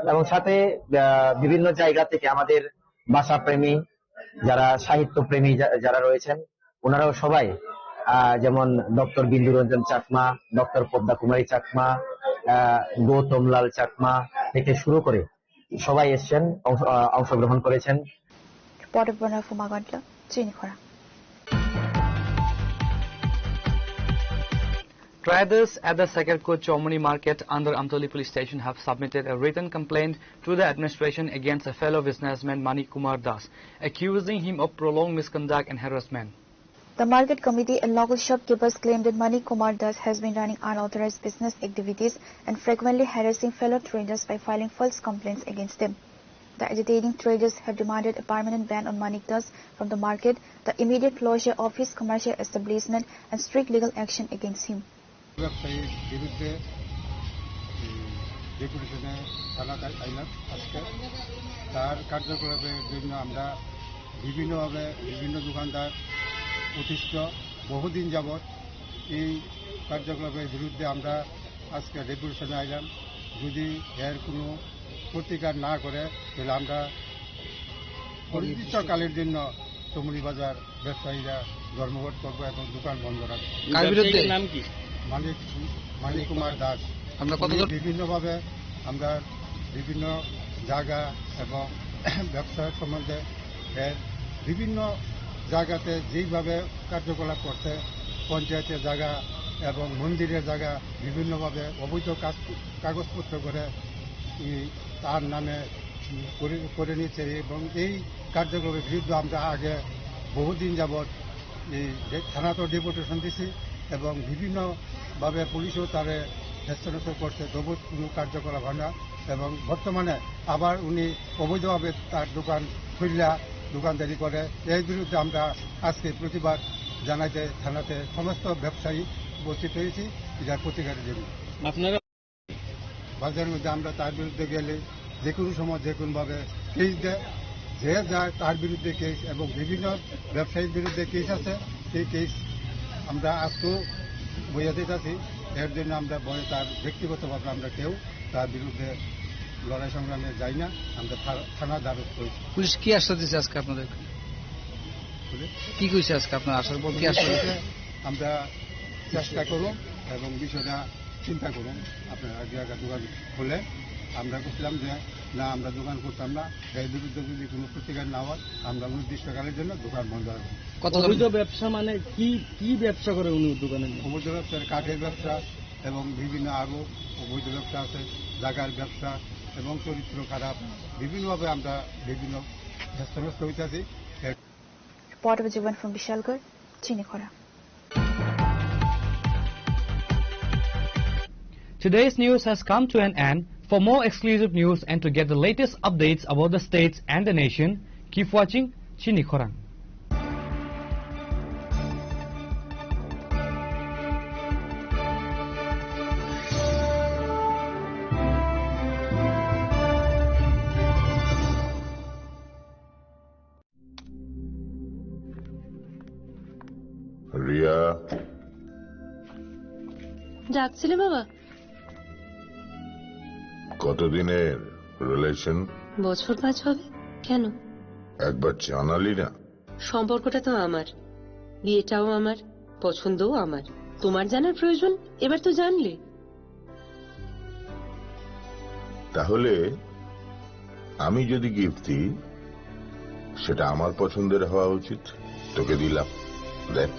এবং সাথে, আহ, বিভিন্ন জায়গা থেকে আমাদের ভাষাপ্রেমী, যারা সাহিত্যপ্রেমী যা-, যারা রয়েছেন, ওনারাও সবাই আহ, যেমন ডক্টর বিন্দু রঞ্জন চাকমা, ডক্টর পদ্মা কুমারী চাকমা, আহ, গৌতম লাল চাকমা থেকে শুরু করে সবাই এসছেন, অংশ-, আহ, অংশগ্রহণ করেছেন। Reporter Bonai Phuma Gandla, Chini Khorang. Traders at the Sakarkot Chomoni market under Amtoli police station have submitted a written complaint to the administration against a fellow businessman Manik Kumar Das, accusing him of prolonged misconduct and harassment. The market committee and local shopkeepers claim that Manik Kumar Das has been running unauthorized business activities and frequently harassing fellow traders by filing false complaints against them. The agitating traders have demanded a permanent ban on Manik Das from the market, the immediate closure of his commercial establishment, and strict legal action against him. ব্যবসায়ীর বিরুদ্ধে এই ডেপুটেশনে থানাতে আইলাম আজকে। তার কার্যকলাপের জন্য আমরা বিভিন্নভাবে বিভিন্ন দোকানদার অতিষ্ঠ, বহুদিন যাবৎ এই কার্যকলাপের বিরুদ্ধে আমরা আজকে ডেপুটেশনে আইলাম। যদি এর কোনো প্রতিকার না করে, তাহলে আমরা অনির্দিষ্টকালের জন্য চমুনি বাজার ব্যবসায়ীরা ধর্মঘট করবো এবং দোকান বন্ধ রাখবো। কার বিরুদ্ধে? ব্যবসায়ীর নাম কি? মানিক, মানিক কুমার দাস। আমরা কত উনি জন? বিভিন্নভাবে আমরা বিভিন্ন জায়গা এবং ব্যবসা সম্বন্ধে এর বিভিন্ন জায়গাতে যেইভাবে কার্যকলাপ করছে, পঞ্চায়েতের জায়গা এবং মন্দিরের জায়গা বিভিন্নভাবে অবৈধ কাজ, কাগজপত্র করে, উম, তার নামে করে, করে নিচ্ছে এবং এই কার্যক্রমের বিরুদ্ধে আমরা আগে বহুদিন যাবৎ এই যে থানাতেও ডেপুটেশন দিছি এবং বিভিন্নভাবে পুলিশও তারে হেস্তনেস্ত করছে, তবু কোনো কার্যকলাপ হয় না। এবং বর্তমানে আবার উনি অবৈধভাবে তার দোকান খুললা, দোকানদারি করে। এর বিরুদ্ধে আমরা আজকে প্রতিবাদ জানাইতে থানাতে সমস্ত ব্যবসায়ী উপস্থিত হয়েছি এটার প্রতিকারের জন্য। আপনারা বাজারের মধ্যে আমরা তার বিরুদ্ধে গেলে যে কোনো সময় যে কোনোভাবে কেস দেয়, যে যায় তার বিরুদ্ধে কেস এবং বিভিন্ন ব্যবসায়ীর বিরুদ্ধে কেস আছে। সেই কেস আমরা আজকেও বইয়া দিতেছি। এর জন্য আমরা ভয়ে তার ব্যক্তিগতভাবে আমরা কেউ তার বিরুদ্ধে লড়াই সংগ্রামে যাই না। আমরা থা-, থানা দ্বারস্থ হয়েছি। পুলিশ কি আশ্বাস দিচ্ছে আজকে আপনাদের? বুঝলে? কি কইছে আজকে আপনার আসার পর কি আশ্বাস দিচ্ছে? আমরা চেষ্টা করুন এবং বিষয়টা চিন্তা করুন। আপনার আগে আগে দোকান খুলে আমরা বুঝলাম যে না, আমরা দোকান করতাম না, এর বিরুদ্ধে যদি কোনো প্রতিকার না হয়, আমরা অনির্দিষ্টকালের জন্য দোকান বন্ধ রাখবো। কত অবৈধ ব্যবসা মানে কি, কি ব্যবসা করে উনি দোকানের মধ্যে? অবৈধ ব্যবসা, কাঠের ব্যবসা এবং বিভিন্ন আরো অবৈধ ব্যবসা আছে, জায়গার ব্যবসা এবং চরিত্র খারাপ, বিভিন্নভাবে আমরা বিভিন্ন হেস্তনেস্ত হইতেছি। Reporter Jiban from Bishalgarh, Chini Khorang. Today's news has come to an end. For more exclusive news and to get the latest updates about the states and the nation, keep watching Chini Khorang. Riya. ডাকছিলে বাবা? কতদিনের রিলেশন? বছর পাঁচ হবে। কেন? একবার জানালি না। সম্পর্কটা তো আমার, বিয়েটাও আমার, পছন্দও আমার। তোমার জানার প্রয়োজন, এবার তো জানলে। তাহলে আমি যদি গিফট দিই, সেটা আমার পছন্দের হওয়া উচিত। তোকে দিলাম, দেখ।